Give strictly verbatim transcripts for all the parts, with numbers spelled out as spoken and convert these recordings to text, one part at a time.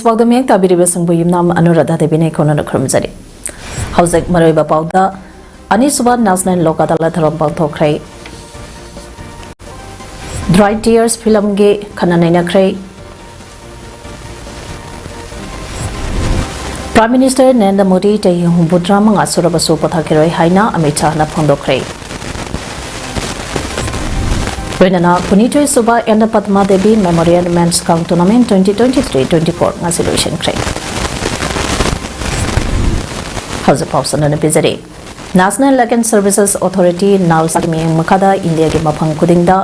ꯄꯥꯎꯗ ꯃꯤꯌꯦꯡ ꯇꯥꯕꯤꯔꯤꯕꯁꯤꯡꯕꯨ ꯌꯨꯝꯅꯥꯝ ꯑꯅꯨꯔꯥꯙꯥ ꯗꯦꯕꯤꯅ ꯑꯩꯈꯣꯏꯅ ꯈꯨꯔꯨꯝꯖꯔꯤ꯫ ꯍꯧꯖꯤꯛ ꯃꯔꯨꯑꯣꯏꯕ ꯄꯥꯎꯗ, ꯑꯅꯤꯁꯨꯕ ꯅꯦꯁꯅꯦꯜ ꯂꯣꯛ ꯑꯗꯥꯂꯠ ꯊꯧꯔꯝ ꯄꯥꯡꯊꯣꯛꯈ꯭ꯔꯦ꯫ ꯗ꯭ꯔꯥꯏ ꯇꯤꯌꯔꯁ ꯐꯤꯂꯝꯒꯤ ꯈꯟꯅ ꯅꯩꯅꯈ꯭ꯔꯦ꯫ ꯄ꯭ꯔꯥꯏꯝ ꯃꯤꯅꯤꯁꯇꯔ ꯅꯔꯦꯟꯗ꯭ꯔ ꯃꯣꯗꯤ ꯆꯍꯤ ꯍꯨꯝꯐꯨꯇꯔꯥ ꯃꯉꯥ ꯁꯨꯔꯕꯁꯨ ꯄꯣꯊꯥꯈꯤꯔꯣꯏ ꯍꯥꯏꯅ ꯑꯃꯤꯠ ꯁꯥꯍꯅ ꯐꯣꯡꯗꯣꯛꯈ꯭ꯔꯦ꯫ ꯂꯣꯏꯅꯅ ꯀꯨꯟꯅꯤꯊꯣꯏ ꯁꯨꯕ ꯑꯦꯟ ꯄꯗꯃꯥ ꯗꯦꯕꯤ ꯃꯦꯃꯣꯔꯤꯌꯦꯜ ꯃꯦꯟꯁ ꯀꯥꯡ tournament twenty twenty three twenty four ꯉꯁꯤ ꯂꯣꯏꯁꯤꯟꯈ꯭ꯔꯦ꯫ ꯍꯧꯖꯤꯛ ꯄꯥꯎ ꯁꯟꯗꯣꯛꯅ ꯄꯤꯖꯔꯤ꯫ ꯅꯦꯁꯅꯦꯜ ꯂꯤꯒꯦꯜ ꯁꯔꯚꯤꯁꯦꯁ ꯑꯣꯊꯣꯔꯤꯇꯤ, ꯅꯥꯜꯁꯥꯒꯤ ꯃꯤꯠꯌꯦꯡ ꯃꯈꯥꯗ ꯏꯟꯗꯤꯌꯥꯒꯤ ꯃꯐꯝ ꯈꯨꯗꯤꯡꯗ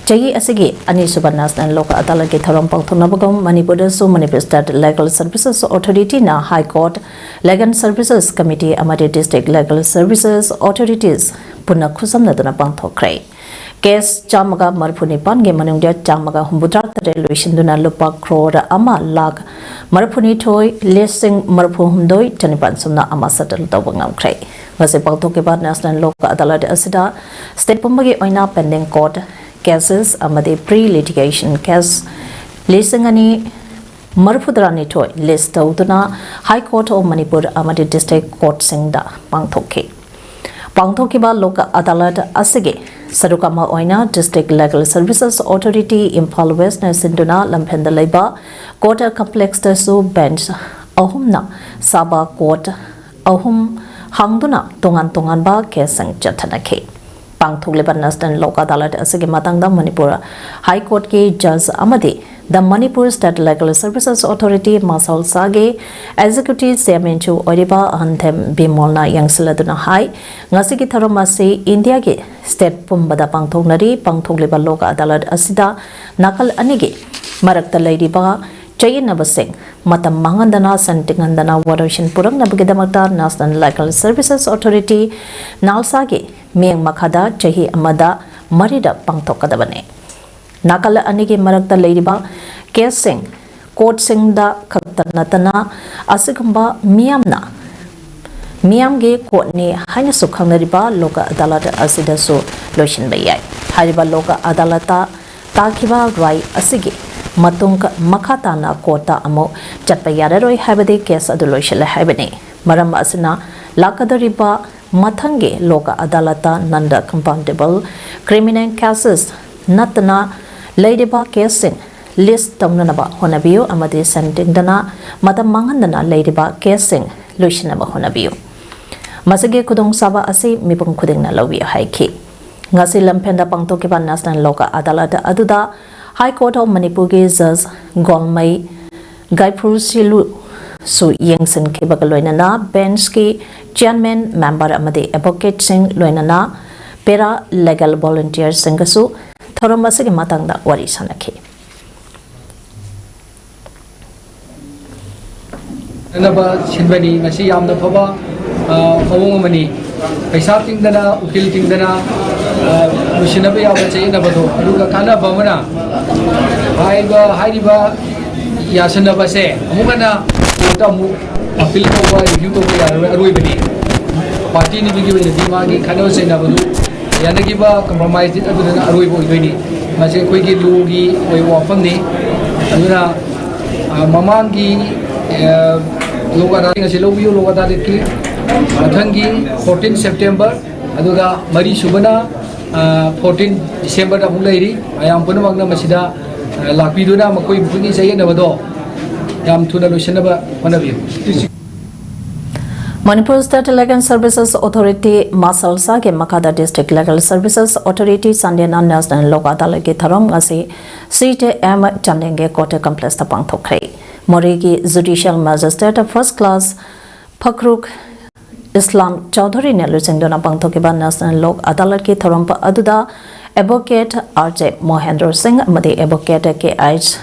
ꯆꯍꯤ ꯑꯁꯤꯒꯤ ꯑꯅꯤꯁꯨꯕ ꯅꯦꯁꯅꯦꯜ ꯂꯣꯛ ꯑꯗꯥꯂꯠꯀꯤ ꯊꯧꯔꯝ ꯄꯥꯡꯊꯣꯛꯅꯕꯒꯨꯝ ꯃꯅꯤꯄꯨꯔꯗꯁꯨ ꯃꯅꯤꯄꯨꯔ ꯁ꯭ꯇꯦꯠ ꯂꯤꯒꯦꯜ ꯁꯔꯚꯤꯁꯦꯁ ꯑꯣꯊꯣꯔꯤꯇꯤꯅ high court, legal services committee ꯑꯃꯗꯤ ꯗꯤꯁꯇ꯭ꯔꯤꯛ ꯂꯤꯒꯦꯜ ꯁꯔꯚꯤꯁꯦꯁ ꯑꯣꯊꯣꯔꯤꯇꯤꯁ ꯄꯨꯟꯅ ꯈꯨꯠꯁꯝꯅꯗꯨꯅ ꯄꯥꯡꯊꯣꯛꯈ꯭ꯔꯦ꯫ ꯀꯦꯁ ꯆꯥꯝꯃꯒ ꯃꯔꯤꯐꯨ ꯅꯤꯄꯥꯟꯒꯤ ꯃꯅꯨꯡꯗ ꯆꯥꯝꯃꯒ ꯍꯨꯝꯐꯨꯇꯔꯥ ꯇꯔꯦꯠ ꯂꯣꯏꯁꯤꯟꯗꯨꯅ ꯂꯨꯄꯥ ꯀ꯭ꯔꯣꯔ ꯑꯃ ꯂꯥꯈ ꯃꯔꯤꯐꯨꯅꯤꯊꯣꯏ ꯂꯤꯁꯤꯡ ꯃꯔꯤꯐꯨꯍꯨꯝꯗꯣꯏ ꯆꯅꯤꯄꯥꯟ ꯁꯨꯞꯅ ꯑꯃ ꯁꯦꯇꯜ ꯇꯧꯕ ꯉꯝꯈ꯭ꯔꯦ꯫ ꯉꯁꯤ ꯄꯥꯡꯊꯣꯛꯈꯤꯕ ꯅꯦꯁꯅꯦꯜ ꯂꯣꯛ ꯑꯗꯥꯂꯠ ꯑꯁꯤꯗ ꯁ꯭ꯇꯦꯠ ꯄꯨꯝꯕꯒꯤ ꯑꯣꯏꯅ ꯄꯦꯟꯗꯤꯡ ꯀꯣꯔꯠ ꯀꯦꯁꯦꯁ ꯑꯃꯗꯤ ꯄ꯭ꯔꯤ ꯂꯤꯇꯤꯒꯦꯁꯟ ꯀꯦꯁ ꯂꯤꯁꯤꯡ ꯑꯅꯤ ꯃꯔꯤꯐꯨꯇꯔꯥꯅꯤꯊꯣꯏ ꯂꯤꯁ ꯇꯧꯗꯨꯅ ꯍꯥꯏ ꯀꯣꯔꯠ ꯑꯣꯐ ꯃꯅꯤꯄꯨꯔ ꯑꯃꯗꯤ ꯗꯤꯁꯇ꯭ꯔꯤꯛ ꯀꯣꯔꯠꯁꯤꯡꯗ ꯄꯥꯡꯊꯣꯛꯈꯤ꯫ ꯄꯥꯡꯊꯣꯛꯈꯤꯕ ꯂꯣꯛ ꯑꯗꯥꯂꯠ ꯑꯁꯤꯒꯤ ꯁꯔꯨꯛ ꯑꯃ ꯑꯣꯏꯅ district legal services authority Imphal ꯋꯦꯁꯅ ꯁꯤꯟꯗꯨꯅ ꯂꯝꯐꯦꯜꯗ ꯂꯩꯕ ꯀꯣꯔꯠ ꯀꯝꯄ꯭ꯂꯦꯛꯁꯇꯁꯨ ꯕꯦꯟꯆ ꯑꯍꯨꯝꯅ ꯁꯥꯕ ꯀꯣꯔꯠ ꯑꯍꯨꯝ ꯍꯥꯡꯗꯨꯅ ꯇꯣꯉꯥꯟ ꯇꯣꯉꯥꯟꯕ ꯀꯦꯁꯁꯤꯡ ꯆꯠꯊꯅꯈꯤ꯫ ꯄꯥꯡꯊꯣꯛꯂꯤꯕ ꯅꯦꯁꯅꯦꯜ ꯂꯣꯛ ꯑꯗꯥꯂꯠ ꯑꯁꯤꯒꯤ ꯃꯇꯥꯡꯗ ꯃꯅꯤꯄꯨꯔ ꯍꯥꯏ ꯀꯣꯔꯠꯀꯤ ꯖꯖ ꯑꯃꯗꯤ the Manipur state legal services authority, ꯃꯥꯁꯥꯜꯁꯥꯒꯤ ꯑꯦꯛꯖꯤꯀ꯭ꯌꯨꯇꯤꯚ ꯆꯤꯌꯔꯃꯦꯟꯁꯨ ꯑꯣꯏꯔꯤꯕ ꯑꯍꯟꯊꯦꯝ ꯕꯤꯃꯣꯜꯅ ꯌꯦꯡꯁꯤꯜꯂꯗꯨꯅ ꯍꯥꯏ, ꯉꯁꯤꯒꯤ ꯊꯧꯔꯝ ꯑꯁꯤ ꯏꯟꯗꯤꯌꯥꯒꯤ ꯁ꯭ꯇꯦꯠ ꯄꯨꯝꯕꯗ ꯄꯥꯡꯊꯣꯛꯅꯔꯤ꯫ ꯄꯥꯡꯊꯣꯛꯂꯤꯕ ꯂꯣꯛ ꯑꯗꯥꯂꯠ ꯑꯁꯤꯗ ꯅꯥꯀꯜ ꯑꯅꯤꯒꯤ ꯃꯔꯛꯇ ꯂꯩꯔꯤꯕ ꯆꯌꯦꯠꯅꯕꯁꯤꯡ ꯃꯇꯝ ꯃꯥꯡꯍꯟꯗꯅ, ꯁꯦꯟ ꯇꯤꯡꯍꯟꯗꯅ ꯋꯥꯔꯣꯏꯁꯤꯟ ꯄꯨꯔꯛꯅꯕꯒꯤꯗꯃꯛꯇ ꯅꯦꯁꯅꯦꯜ ꯂꯤꯒꯦꯜ ꯁꯔꯚꯤꯁꯦꯁ ꯑꯣꯊꯣꯔꯤꯇꯤ, ꯅꯥꯜꯁꯥꯒꯤ ꯃꯤꯠꯌꯦꯡ ꯃꯈꯥꯗ ꯆꯍꯤ ꯑꯃꯗ ꯃꯔꯤꯔꯛ ꯄꯥꯡꯊꯣꯛꯀꯗꯕꯅꯤ꯫ ꯅꯥꯀꯜ ꯑꯅꯤꯒꯤ ꯃꯔꯛꯇ ꯂꯩꯔꯤꯕ ꯀꯦꯁꯁꯤꯡ ꯀꯣꯔꯠꯁꯤꯡꯗ ꯈꯛꯇ ꯅꯠꯇꯅ ꯑꯁꯤꯒꯨꯝꯕ ꯃꯤꯌꯥꯝꯅ, ꯃꯤꯌꯥꯝꯒꯤ ꯀꯣꯔꯠꯅꯤ ꯍꯥꯏꯅꯁꯨ ꯈꯪꯅꯔꯤꯕ ꯂꯣꯛ ꯑꯗꯥꯂꯠ ꯑꯁꯤꯗꯁꯨ ꯂꯣꯏꯁꯤꯟꯕ ꯌꯥꯏ꯫ ꯍꯥꯏꯔꯤꯕ ꯂꯣꯛ ꯑꯗꯥꯂꯠꯇ ꯇꯥꯈꯤꯕ ꯔꯥꯏ ꯑꯁꯤꯒꯤ ꯃꯇꯨꯡ ꯀ-, ꯃꯈꯥ ꯇꯥꯅ ꯀꯣꯔꯠꯇ ꯑꯃꯨꯛ ꯆꯠꯄ ꯌꯥꯔꯔꯣꯏ ꯍꯥꯏꯕꯗꯤ ꯀꯦꯁ ꯑꯗꯨ ꯂꯣꯏꯁꯤꯜꯂꯦ ꯍꯥꯏꯕꯅꯤ꯫ ꯃꯔꯝ ꯑꯁꯤꯅ ꯂꯥꯛꯀꯗꯧꯔꯤꯕ ꯃꯊꯪꯒꯤ ꯂꯣꯛ ꯑꯗꯥꯂꯠꯇ ꯅꯟ ꯀꯝꯄꯥꯎꯟꯗꯦꯕꯜ ꯀ꯭ꯔꯤꯃꯤꯅꯦꯜ ꯀꯦꯁꯦꯁ ꯅꯠꯇꯅ ꯂꯩꯔꯤꯕ ꯀꯦꯁꯁꯤꯡ ꯂꯤꯁ ꯇꯧꯅꯅꯕ ꯍꯣꯠꯅꯕꯤꯌꯨ ꯑꯃꯗꯤ ꯁꯦꯟ ꯇꯤꯡꯗꯅ ꯃꯇꯝ ꯃꯥꯡꯍꯟꯗꯅ ꯂꯩꯔꯤꯕ ꯀꯦꯁꯁꯤꯡ ꯂꯣꯏꯁꯤꯟꯅꯕ ꯍꯣꯠꯅꯕꯤꯌꯨ꯫ ꯃꯁꯤꯒꯤ ꯈꯨꯗꯣꯡꯆꯥꯕ ꯑꯁꯤ ꯃꯤꯄꯨꯝ ꯈꯨꯗꯤꯡꯅ ꯂꯧꯕꯤꯌꯨ ꯍꯥꯏꯈꯤ꯫ ꯉꯁꯤ ꯂꯝꯐꯦꯟꯗ ꯄꯥꯡꯊꯣꯛꯈꯤꯕ ꯅꯦꯁꯅꯦꯜ ꯂꯣꯛ ꯑꯗꯥꯂꯠ ꯑꯗꯨꯗ ꯍꯥꯏ ꯀꯣꯔꯠ ꯑꯣꯐ ꯃꯅꯤꯄꯨꯔꯒꯤ ꯖꯖ ꯒꯣꯜꯃꯩ ꯒꯥꯏꯐꯨꯔꯁꯤꯂꯨꯁꯨ ꯌꯦꯡꯁꯤꯟꯈꯤꯕꯒ ꯂꯣꯏꯅꯅ ꯕꯦꯟꯁꯀꯤ ꯆꯤꯌꯔꯃꯦꯟ, ꯃꯦꯝꯕꯔ ꯑꯃꯗꯤ ꯑꯦꯗꯚꯣꯀꯦꯠꯁꯤꯡ ꯂꯣꯏꯅꯅ ꯄꯦꯔꯥ ꯂꯤꯒꯦꯜ ꯚꯣꯂꯨꯟꯇꯤꯌꯔꯁꯤꯡꯒꯁꯨ ꯊꯧꯔꯝ ꯑꯁꯤꯒꯤ ꯃꯇꯥꯡꯗ ꯋꯥꯔꯤ ꯁꯥꯟꯅꯈꯤ꯫ ꯅꯕ ꯁꯤꯟꯕꯅꯤ꯫ ꯃꯁꯤ ꯌꯥꯝꯅ ꯐꯕ, ꯑ, ꯃꯑꯣꯡ ꯑꯃꯅꯤ꯫ ꯄꯩꯁꯥ ꯇꯤꯡꯗꯅ, ꯎꯀꯤꯜ ꯇꯤꯡꯗꯅ, ꯑ, ꯂꯣꯏꯁꯤꯟꯅꯕ ꯌꯥꯕ ꯆꯌꯦꯠꯅꯕꯗꯣ꯫ ꯑꯗꯨꯒ ꯀꯥꯟꯅꯕ ꯑꯃꯅ, ꯍꯥꯏꯕ, ꯍꯥꯏꯔꯤꯕ ꯌꯥꯁꯤꯟꯅꯕꯁꯦ ꯑꯃꯨꯛ ꯍꯟꯅ ꯀꯣꯔꯠꯇ ꯑꯃꯨꯛ ꯑꯄꯤꯜ ꯇꯧꯕ, ꯔꯤꯚ꯭ꯌꯨ ꯇꯧꯕ ꯌꯥꯔꯔꯣꯏ, ꯑꯔꯣꯏꯕꯅꯤ꯫ ꯄꯥꯔꯇꯤ ꯑꯅꯤꯒꯤ ꯑꯣꯏꯅꯗꯤ ꯃꯥꯒꯤ ꯈꯠꯅꯕ ꯆꯩꯅꯕꯗꯨ ꯌꯥꯅꯈꯤꯕ ꯀꯝꯄ꯭ꯔꯣꯃꯥꯏꯁ ꯗꯦꯠ ꯑꯗꯨꯗꯅ ꯑꯔꯣꯏꯕ ꯑꯣꯏꯗꯣꯏꯅꯤ꯫ ꯃꯁꯤ ꯑꯩꯈꯣꯏꯒꯤ ꯂꯣꯒꯤ ꯑꯣꯏꯕ ꯋꯥꯐꯝꯅꯤ꯫ ꯑꯗꯨꯅ, ꯑ, ꯃꯃꯥꯡꯒꯤ, ꯑ, ꯂꯣꯛ ꯑꯗꯥꯂꯠ ꯑꯁꯤ ꯂꯧꯕꯤꯌꯨ, ꯂꯣꯛ ꯑꯗꯥꯂꯠꯀꯤ ꯃꯊꯪꯒꯤ ꯐꯣꯔꯇꯤꯟ ꯁꯦꯞꯇꯦꯝꯕꯔ, ꯑꯗꯨꯒ ꯃꯔꯤꯁꯨꯕꯅ, ꯑ, ꯐꯣꯔꯇꯤꯟ ꯗꯤꯁꯦꯝꯕꯔꯗ ꯑꯃꯨꯛ ꯂꯩꯔꯤ꯫ ꯃꯌꯥꯝ ꯄꯨꯝꯅꯃꯛꯅ ꯃꯁꯤꯗ, ꯑ, ꯂꯥꯛꯄꯤꯗꯨꯅ ꯃꯈꯣꯏ ꯃꯈꯣꯏꯒꯤ ꯆꯌꯦꯠꯅꯕꯗꯣ ꯌꯥꯝ ꯊꯨꯅ ꯂꯣꯏꯁꯤꯟꯅꯕ ꯍꯣꯠꯅꯕꯤꯌꯨ꯫ Manipur state legal services authority, ꯃꯥꯁꯜꯁꯥꯒꯤ ꯃꯈꯥꯗ ꯗꯤꯁꯇ꯭ꯔꯤꯛ ꯂꯤꯒꯦꯜ ꯁꯔꯚꯤꯁꯦꯁ ꯑꯣꯊꯣꯔꯤꯇꯤ ꯆꯥꯟꯗꯦꯜꯅ ꯅꯦꯁꯅꯦꯜ ꯂꯣꯛ ꯑꯗꯥꯂꯠꯀꯤ ꯊꯧꯔꯝ ꯉꯁꯤ ꯁꯤ ꯇꯤ ꯑꯦꯝ ꯆꯥꯟꯗꯦꯜꯒꯤ ꯀꯣꯔꯠ ꯀꯝꯄ꯭ꯂꯦꯛꯁꯇ ꯄꯥꯡꯊꯣꯛꯈ꯭ꯔꯦ꯫ ꯃꯣꯔꯦꯒꯤ judicial magistrate first class Fakhrul Islam ꯆꯧꯙꯨꯔꯤꯅ ꯂꯨꯆꯤꯡꯗꯨꯅ ꯄꯥꯡꯊꯣꯛꯈꯤꯕ ꯅꯦꯁꯅꯦꯜ ꯂꯣꯛ ꯑꯗꯥꯂꯠꯀꯤ ꯊꯧꯔꯝ ꯑꯗꯨꯗ ꯑꯦꯗꯚꯣꯀꯦꯠ ꯑꯥꯔ ꯖꯦ ꯃꯣꯍꯦꯟꯗ꯭ꯔ ꯁꯤꯡ ꯑꯃꯗꯤ ꯑꯦꯗꯚꯣꯀꯦꯠ ꯀꯦ ꯑꯩꯆ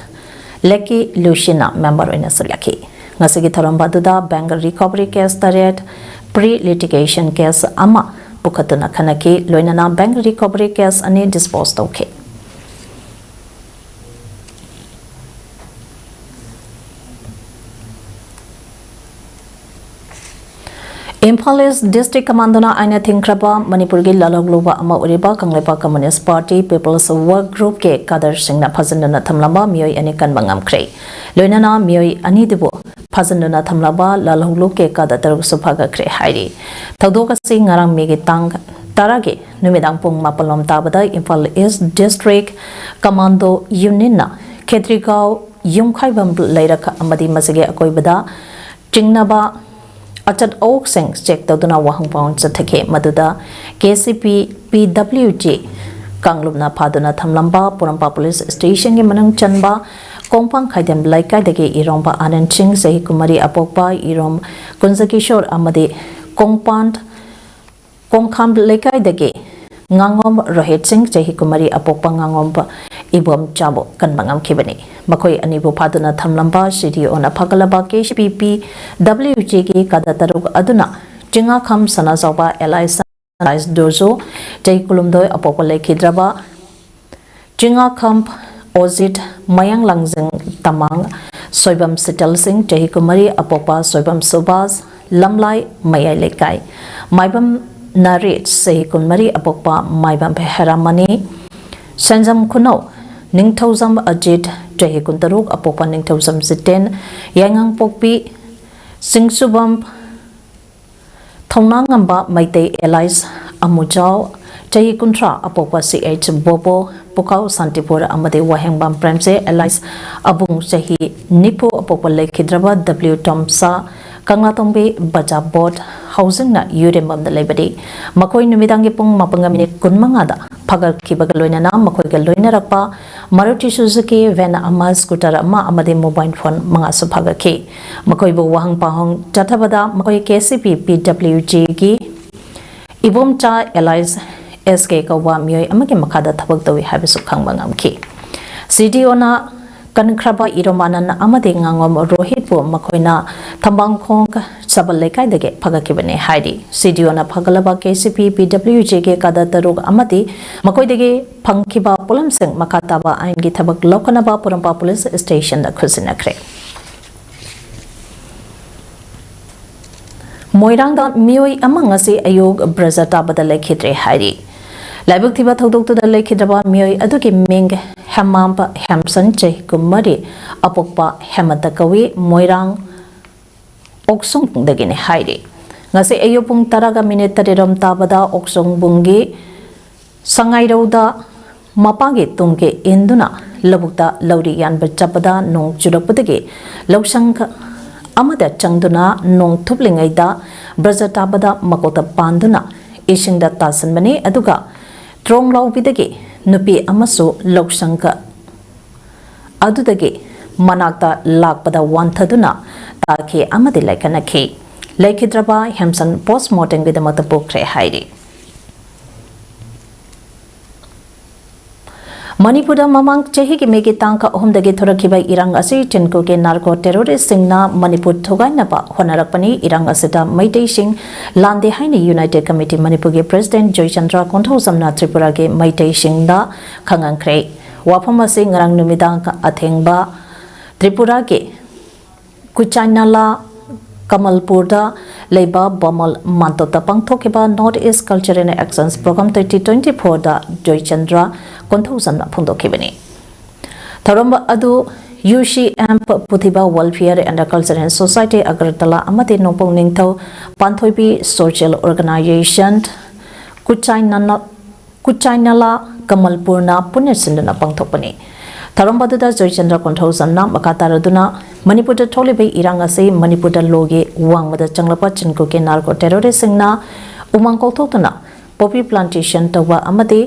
ꯂꯦꯀꯤ ꯂꯨꯁꯤꯅ ꯃꯦꯝꯕꯔ ꯑꯣꯏꯅ ꯁꯔꯨꯛ ꯌꯥꯈꯤ꯫ ꯉꯁꯤꯒꯤ ꯊꯧꯔꯝ ꯑꯗꯨꯗ ꯕꯦꯡꯛ ꯔꯤꯀꯣꯚꯔꯤ ꯀꯦꯁ ꯇꯔꯦꯠ, ꯄ꯭ꯔꯤ ꯂꯤꯇꯤꯒꯦꯁꯟ ꯀꯦꯁ ꯑꯃ ꯄꯨꯈꯠꯇꯨꯅ ꯈꯟꯅꯈꯤ꯫ ꯂꯣꯏꯅꯅ ꯕꯦꯡꯛ ꯔꯤꯀꯣꯚꯔꯤ ꯀꯦꯁ ꯑꯅꯤ ꯗꯤꯁꯄꯣꯖ ꯇꯧꯈꯤ꯫ ꯏꯝꯐꯥꯜ ꯏꯁ ꯗꯤꯁꯇ꯭ꯔꯤꯛ ꯀꯃꯥꯟꯗꯣꯅ ꯑꯥꯏꯟꯅ ꯊꯤꯡꯈ꯭ꯔꯕ ꯃꯅꯤꯄꯨꯔꯒꯤ ꯂꯥꯜꯍꯧꯂꯨꯕ ꯑꯃ ꯑꯣꯏꯔꯤꯕ Kangleipak communist party people's war ꯒ꯭ꯔꯨꯞꯀꯤ ꯀꯥꯗꯔꯁꯤꯡꯅ ꯐꯥꯖꯤꯟꯗꯨꯅ ꯊꯝꯂꯝꯕ ꯃꯤꯑꯣꯏ ꯑꯅꯤ ꯀꯟꯕ ꯉꯝꯈ꯭ꯔꯦ꯫ ꯂꯣꯏꯅꯅ ꯃꯤꯑꯣꯏ ꯑꯅꯤꯗꯨꯕꯨ ꯐꯥꯖꯤꯟꯗꯨꯅ ꯊꯝꯂꯝꯕ ꯂꯥꯜꯍꯧꯂꯨꯕꯀꯤ ꯀꯥꯗ ꯇꯔꯨꯛꯁꯨ ꯐꯥꯒꯠꯈ꯭ꯔꯦ ꯍꯥꯏꯔꯤ꯫ ꯊꯧꯗꯣꯛ ꯑꯁꯤ ꯉꯔꯥꯡ ꯃꯦꯒꯤ ꯇꯥꯡ ꯇꯔꯥꯒꯤ ꯅꯨꯃꯤꯗꯥꯡ ꯄꯨꯡ ꯃꯥꯄꯜ ꯂꯣꯝ ꯇꯥꯕꯗ ꯏꯝꯐꯥꯜ ꯏꯁ ꯗꯤꯁꯇ꯭ꯔꯤꯛ ꯀꯃꯥꯟꯗꯣ ꯌꯨꯅꯤꯠꯅ ꯈꯦꯇ꯭ꯔꯤꯒꯥꯎ ꯌꯨꯝꯈꯥꯏꯕꯝ ꯂꯩꯔꯛ ꯑꯃꯗꯤ ꯃꯁꯤꯒꯤ ꯑꯀꯣꯏꯕꯗ ꯆꯤꯡꯅꯕ ꯑꯆꯠ ꯑꯋꯣꯛꯁꯤꯡ ꯆꯦꯛ ꯇꯧꯗꯨꯅ ꯋꯥꯍꯪ ꯄꯥꯎꯍꯪ ꯆꯠꯊꯈꯤ꯫ ꯃꯗꯨꯗ ꯀꯦ ꯁꯤ ꯄꯤ ꯄꯤ ꯗꯕ꯭ꯂꯤꯎ ꯖꯤ ꯀꯥꯡꯂꯨꯞꯅ ꯐꯥꯗꯨꯅ ꯊꯝꯂꯝꯕ ꯄꯣꯔꯣꯝꯄꯥꯠ ꯄꯨꯂꯤꯁ ꯁ꯭ꯇꯦꯁꯟꯒꯤ ꯃꯅꯨꯡ ꯆꯟꯕ ꯀꯣꯡꯄꯥꯡ ꯈꯥꯏꯗꯦꯝ ꯂꯩꯀꯥꯏꯗꯒꯤ ꯏꯔꯣꯝꯕ ꯑꯥꯅꯟꯗ ꯁꯤꯡ, ꯆꯍꯤ ꯀꯨꯟꯃꯔꯤ, ꯑꯄꯣꯛꯄ ꯏꯔꯣꯝ ꯀꯨꯟꯖꯀꯤꯁꯣꯔ ꯑꯃꯗꯤ ꯀꯣꯡꯄꯥꯟ ꯀꯣꯡꯈꯥꯝ ꯂꯩꯀꯥꯏꯗꯒꯤ ꯉꯥꯉꯣꯝ ꯔꯣꯍꯤꯠ ꯁꯤꯡ, ꯆꯍꯤ ꯀꯨꯟꯃꯔꯤ, ꯑꯄꯣꯛꯄ ꯉꯥꯉꯣꯝ ꯏꯕꯣꯝꯆꯥꯕꯨ ꯀꯟꯕ ꯉꯝꯈꯤꯕꯅꯤ꯫ ꯃꯈꯣꯏ ꯑꯅꯤꯕꯨ ꯐꯥꯗꯨꯅ ꯊꯝꯂꯝꯕ ꯁꯤ ꯗꯤ ꯑꯣꯅ ꯐꯒꯠꯂꯕ ꯀꯦ ꯁꯤ ꯄꯤ ꯄꯤ ꯗꯕ꯭ꯂꯤꯎ ꯖꯤꯒꯤ ꯀꯥꯗ ꯇꯔꯨꯛ ꯑꯗꯨꯅ ꯆꯤꯡꯉꯥꯈꯝ ꯁꯅꯥꯖꯥꯎꯕ ꯑꯦꯂꯥꯏꯁ ꯁꯟꯔꯥꯏꯁ ꯗꯣꯖꯣ, ꯆꯍꯤ ꯀꯨꯟꯍꯨꯝꯗꯣꯏ, ꯑꯄꯣꯛꯄ ꯂꯩꯈꯤꯗ꯭ꯔꯕ ꯆꯤꯡꯉꯥꯈꯝ ꯑꯣꯖꯤꯠ, ꯃꯌꯥꯡ ꯂꯥꯡꯖꯤꯡ ꯇꯃꯥꯡ, ꯁꯣꯏꯕꯝ ꯁꯤꯇꯜ ꯁꯤꯡ, ꯆꯍꯤ ꯀꯨꯟꯃꯔꯤ, ꯑꯄꯣꯛꯄ ꯁꯣꯏꯕꯝ ꯁꯨꯕꯥꯁ, ꯂꯝꯂꯥꯏ ꯃꯌꯥꯏ ꯂꯩꯀꯥꯏ, ꯃꯥꯏꯕꯝ ꯅꯔꯦꯁ, ꯆꯍꯤ ꯀꯨꯟꯃꯔꯤ, ꯑꯄꯣꯛꯄ ꯃꯥꯏꯕꯝ ꯍꯦꯔꯥꯃꯅꯤ, ꯁꯦꯟꯖꯝ ꯈꯨꯅꯧ ꯅꯤꯡꯊꯧꯖꯝ ꯑꯖꯤꯠ, ꯆꯍꯤ ꯀꯨꯟꯇꯔꯨꯛ, ꯑꯄꯣꯛꯄ ꯅꯤꯡꯊꯧꯖꯝ ꯖꯤꯇꯦꯟ, ꯌꯥꯏꯉꯪꯄꯣꯛꯄꯤ ꯁꯤꯡꯁꯨꯕꯝ ꯊꯧꯅꯥꯉꯝꯕ ꯃꯩꯇꯩ ꯑꯦꯂꯥꯏꯁ ꯑꯃꯨꯖꯥꯎ, ꯆꯍꯤ ꯀꯨꯟꯊ꯭ꯔꯥ, ꯑꯄꯣꯛꯄ ꯁꯤ ꯑꯩꯆ ꯕꯣꯕꯣ, ꯄꯨꯈꯥꯎ ꯁꯥꯟꯇꯤꯄꯨꯔ ꯑꯃꯗꯤ ꯋꯥꯍꯦꯡꯕꯝ ꯄ꯭ꯔꯦꯝꯖꯩ ꯑꯦꯂꯥꯏꯁ ꯑꯕꯨꯡ, ꯆꯍꯤ ꯅꯤꯐꯨ, ꯑꯄꯣꯛꯄ ꯂꯩꯈꯤꯗ꯭ꯔꯕ ꯗꯕ꯭ꯂꯤꯎ ꯇꯣꯝꯁꯥ, ꯀꯪꯂꯥꯇꯣꯡꯕꯤ ꯕꯖꯥꯔ ꯕꯣꯠ ꯍꯥꯎꯁꯤꯡꯅ ꯌꯨꯔꯦꯝꯕꯝꯗ ꯂꯩꯕꯅꯤ꯫ ꯃꯈꯣꯏ ꯅꯨꯃꯤꯗꯥꯡꯒꯤ ꯄꯨꯡ ꯃꯥꯄꯟꯒ ꯃꯤꯅꯤꯠ ꯀꯨꯟꯃꯉꯥꯗ ꯐꯥꯒꯠꯈꯤꯕꯒ ꯂꯣꯏꯅꯅ ꯃꯈꯣꯏꯒ ꯂꯣꯏꯅꯔꯛꯄ ꯃꯥꯔꯨꯇꯤ ꯁꯨꯖꯨꯀꯤ ꯚꯦꯟ ꯑꯃ, ꯁ꯭ꯀꯨꯇꯔ ꯑꯃ ꯑꯃꯗꯤ ꯃꯣꯕꯥꯏꯜ ꯐꯣꯟ ꯃꯉꯥꯁꯨ ꯐꯥꯒꯠꯈꯤ꯫ ꯃꯈꯣꯏꯕꯨ ꯋꯥꯍꯪ ꯄꯥꯎꯍꯪ ꯆꯠꯊꯕꯗ ꯃꯈꯣꯏ ꯀꯦ ꯁꯤ ꯄꯤ ꯄꯤ ꯗꯕ꯭ꯂꯤꯎ ꯖꯤꯒꯤ ꯏꯕꯣꯝꯆꯥ ꯑꯦꯂꯥꯏꯁ ꯑꯦꯁ ꯀꯦ ꯀꯧꯕ ꯃꯤꯑꯣꯏ ꯑꯃꯒꯤ ꯃꯈꯥꯗ ꯊꯕꯛ ꯇꯧꯏ ꯍꯥꯏꯕꯁꯨ ꯈꯪꯕ ꯉꯝꯈꯤ꯫ ꯁꯤ ꯗꯤ ꯑꯣꯅ ꯀꯟꯈ꯭ꯔꯕ ꯏꯔꯣꯝ ꯑꯥꯅꯟꯗ ꯑꯃꯗꯤ ꯉꯥꯉꯣꯝ ꯔꯣꯍꯤꯠꯄꯨ ꯃꯈꯣꯏꯅ ꯊꯝꯕꯥꯡꯈꯣꯡ ꯁꯕꯜ ꯂꯩꯀꯥꯏꯗꯒꯤ ꯐꯒꯠꯈꯤꯕꯅꯤ ꯍꯥꯏꯔꯤ꯫ ꯁꯤ ꯗꯤ ꯑꯣꯅ ꯐꯒꯠꯂꯕ ꯀꯦ ꯁꯤ ꯄꯤ ꯄꯤ ꯗꯕ꯭ꯂꯤꯎ ꯖꯤꯒꯤ ꯀꯥꯗ ꯇꯔꯨꯛ ꯑꯃꯗꯤ ꯃꯈꯣꯏꯗꯒꯤ ꯐꯪꯈꯤꯕ ꯄꯣꯠꯂꯝꯁꯤꯡ ꯃꯈꯥ ꯇꯥꯕ ꯑꯥꯏꯟꯒꯤ ꯊꯕꯛ ꯂꯧꯈꯠꯅꯕ ꯄꯣꯔꯣꯝꯄꯥꯠ ꯄꯨꯂꯤꯁ ꯁ꯭ꯇꯦꯁꯟꯗ ꯈꯨꯠꯁꯤꯟꯅꯈ꯭ꯔꯦ꯫ ꯃꯣꯏꯔꯥꯡꯗ ꯃꯤꯑꯣꯏ ꯑꯃ ꯉꯁꯤ ꯑꯌꯨꯛ ꯕ꯭ꯔꯖ ꯇꯥꯕꯗ ꯂꯩꯈꯤꯗ꯭ꯔꯦ ꯍꯥꯏꯔꯤ꯫ ꯂꯥꯏꯕꯛ ꯊꯤꯕ ꯊꯧꯗꯣꯛꯇꯨꯗ ꯂꯩꯈꯤꯗ꯭ꯔꯕ ꯃꯤꯑꯣꯏ ꯑꯗꯨꯒꯤ ꯃꯤꯡ ꯍꯦꯃꯥꯝꯕ ꯍꯦꯝꯁꯟ, ꯆꯍꯤ ꯀꯨꯟꯃꯔꯤ, ꯑꯄꯣꯛꯄ ꯍꯦꯃꯟꯇ ꯀꯧꯏ, ꯃꯣꯏꯔꯥꯡ ꯑꯣꯛꯁꯨꯡꯗꯒꯤꯅꯤ ꯍꯥꯏꯔꯤ꯫ ꯉꯁꯤ ꯑꯌꯨꯛ ꯄꯨꯡ ꯇꯔꯥꯒ ꯃꯤꯅꯤꯠ ꯇꯔꯦꯠ ꯔꯣꯝ ꯇꯥꯕꯗ ꯑꯣꯛꯁꯨꯡꯕꯨꯡꯒꯤ ꯁꯉꯥꯏꯔꯧꯗ ꯃꯄꯥꯒꯤ ꯇꯨꯡꯒꯤ ꯏꯟꯗꯨꯅ ꯂꯧꯕꯨꯛꯇ ꯂꯧꯔꯤ ꯌꯥꯟꯕ ꯆꯠꯄꯗ ꯅꯣꯡ ꯆꯨꯔꯛꯄꯗꯒꯤ ꯂꯧꯁꯪ ꯑꯃꯗ ꯆꯪꯗꯨꯅ ꯅꯣꯡ ꯊꯨꯞꯂꯤꯉꯩꯗ ꯕ꯭ꯔꯖ ꯇꯥꯕꯗ ꯃꯀꯣꯛꯇ ꯄꯥꯟꯗꯨꯅ ꯏꯁꯤꯡꯗ ꯇꯥꯁꯤꯟꯕꯅꯤ꯫ ꯑꯗꯨꯒ ꯇ꯭ꯔꯣꯡ ꯂꯥꯎꯕꯤꯗꯒꯤ ꯅꯨꯄꯤ ꯑꯃꯁꯨ ꯂꯧꯁꯪ ꯑꯗꯨꯗꯒꯤ ꯃꯅꯥꯛꯇ ꯂꯥꯛꯄꯗ ꯋꯥꯟꯊꯗꯨꯅ ꯇꯥꯈꯤ ꯑꯃꯗꯤ ꯂꯥꯏꯀꯠꯅꯈꯤ꯫ ꯂꯩꯈꯤꯗ꯭ꯔꯕ ꯍꯦꯝꯁꯟ ꯄꯣꯁꯃꯣꯔꯇꯦꯝꯒꯤꯗꯃꯛꯇ ꯄꯨꯈ꯭ꯔꯦ ꯍꯥꯏꯔꯤ꯫ ꯃꯅꯤꯄꯨꯔꯗ ꯃꯃꯥꯡ ꯆꯍꯤꯒꯤ ꯃꯦꯒꯤ ꯇꯥꯡ ꯑꯍꯨꯝꯗꯒꯤ ꯊꯣꯔꯛꯈꯤꯕ ꯏꯔꯥꯡ ꯑꯁꯤ ꯆꯤꯟꯀꯨꯀꯤ ꯅꯥꯔꯀꯣ ꯇꯦꯔꯣꯔꯤꯁꯁꯤꯡꯅ ꯃꯅꯤꯄꯨꯔ ꯊꯨꯒꯥꯏꯅꯕ ꯍꯣꯠꯅꯔꯛꯄꯅꯤ꯫ ꯏꯔꯥꯡ ꯑꯁꯤꯗ ꯃꯩꯇꯩꯁꯤꯡ ꯂꯥꯟꯗꯦ ꯍꯥꯏꯅ ꯌꯨꯅꯥꯏꯇꯦꯗ ꯀꯃꯤꯇꯤ ꯃꯅꯤꯄꯨꯔꯒꯤ ꯄ꯭ꯔꯦꯁꯤꯗꯦꯟꯠ ꯖꯣꯏꯆꯟꯗ꯭ꯔ ꯀꯣꯟꯊꯧꯖꯝꯅ ꯇ꯭ꯔꯤꯄꯨꯔꯥꯒꯤ ꯃꯩꯇꯩꯁꯤꯡꯗ ꯈꯪꯍꯟꯈ꯭ꯔꯦ꯫ ꯋꯥꯐꯝ ꯑꯁꯤ ꯉꯔꯥꯡ ꯅꯨꯃꯤꯗꯥꯡ ꯑꯊꯦꯡꯕ ꯇ꯭ꯔꯤꯄꯨꯔꯥꯒꯤ ꯀꯨꯆꯥꯏꯅꯥꯂꯥ ꯀꯃꯜꯄꯨꯔꯗ ꯂꯩꯕ ꯕꯃꯜ ꯃꯥꯟꯇꯣꯞꯇ ꯄꯥꯡꯊꯣꯛꯈꯤꯕ North East Culture and Actions Program twenty twenty-fourꯗ Joychandra ꯀꯣꯟꯊꯧꯖꯝꯅ ꯐꯣꯡꯗꯣꯛꯈꯤꯕꯅꯤ꯫ ꯊꯧꯔꯝ ꯑꯗꯨ UCM Puthiba Welfare and Cultural Society Agartala ꯑꯃꯗꯤ ꯅꯣꯡꯄꯣꯛ ꯅꯤꯡꯊꯧ ꯄꯥꯟꯊꯣꯏꯕꯤ Social Organization, ꯀꯨꯆꯥꯏꯅꯥꯂꯥ ꯀꯃꯜꯄꯨꯔꯅ ꯄꯨꯟꯅ ꯁꯤꯟꯗꯨꯅ ꯄꯥꯡꯊꯣꯛꯄꯅꯤ꯫ ꯊꯧꯔꯝ ꯑꯗꯨꯗ ꯖꯣꯏꯆꯟꯗ꯭ꯔ ꯀꯣꯟꯊꯧꯖꯝꯅ ꯃꯈꯥ ꯇꯥꯔꯗꯨꯅ ꯃꯅꯤꯄꯨꯔꯗ ꯊꯣꯛꯂꯤꯕ ꯏꯔꯥꯡ ꯑꯁꯤ ꯃꯅꯤꯄꯨꯔꯗ ꯂꯣꯒꯤ ꯋꯥꯡꯃꯗ ꯆꯪꯂꯛꯄ ꯆꯤꯟꯀꯨꯀꯤ ꯅꯥꯔꯀꯣ ꯇꯦꯔꯣꯔꯤꯁꯁꯤꯡꯅ ꯎꯃꯪ ꯀꯣꯛꯊꯣꯛꯇꯨꯅ ꯄꯣꯄꯤ ꯄ꯭ꯂꯥꯟꯇꯦꯁꯟ ꯇꯧꯕ ꯑꯃꯗꯤ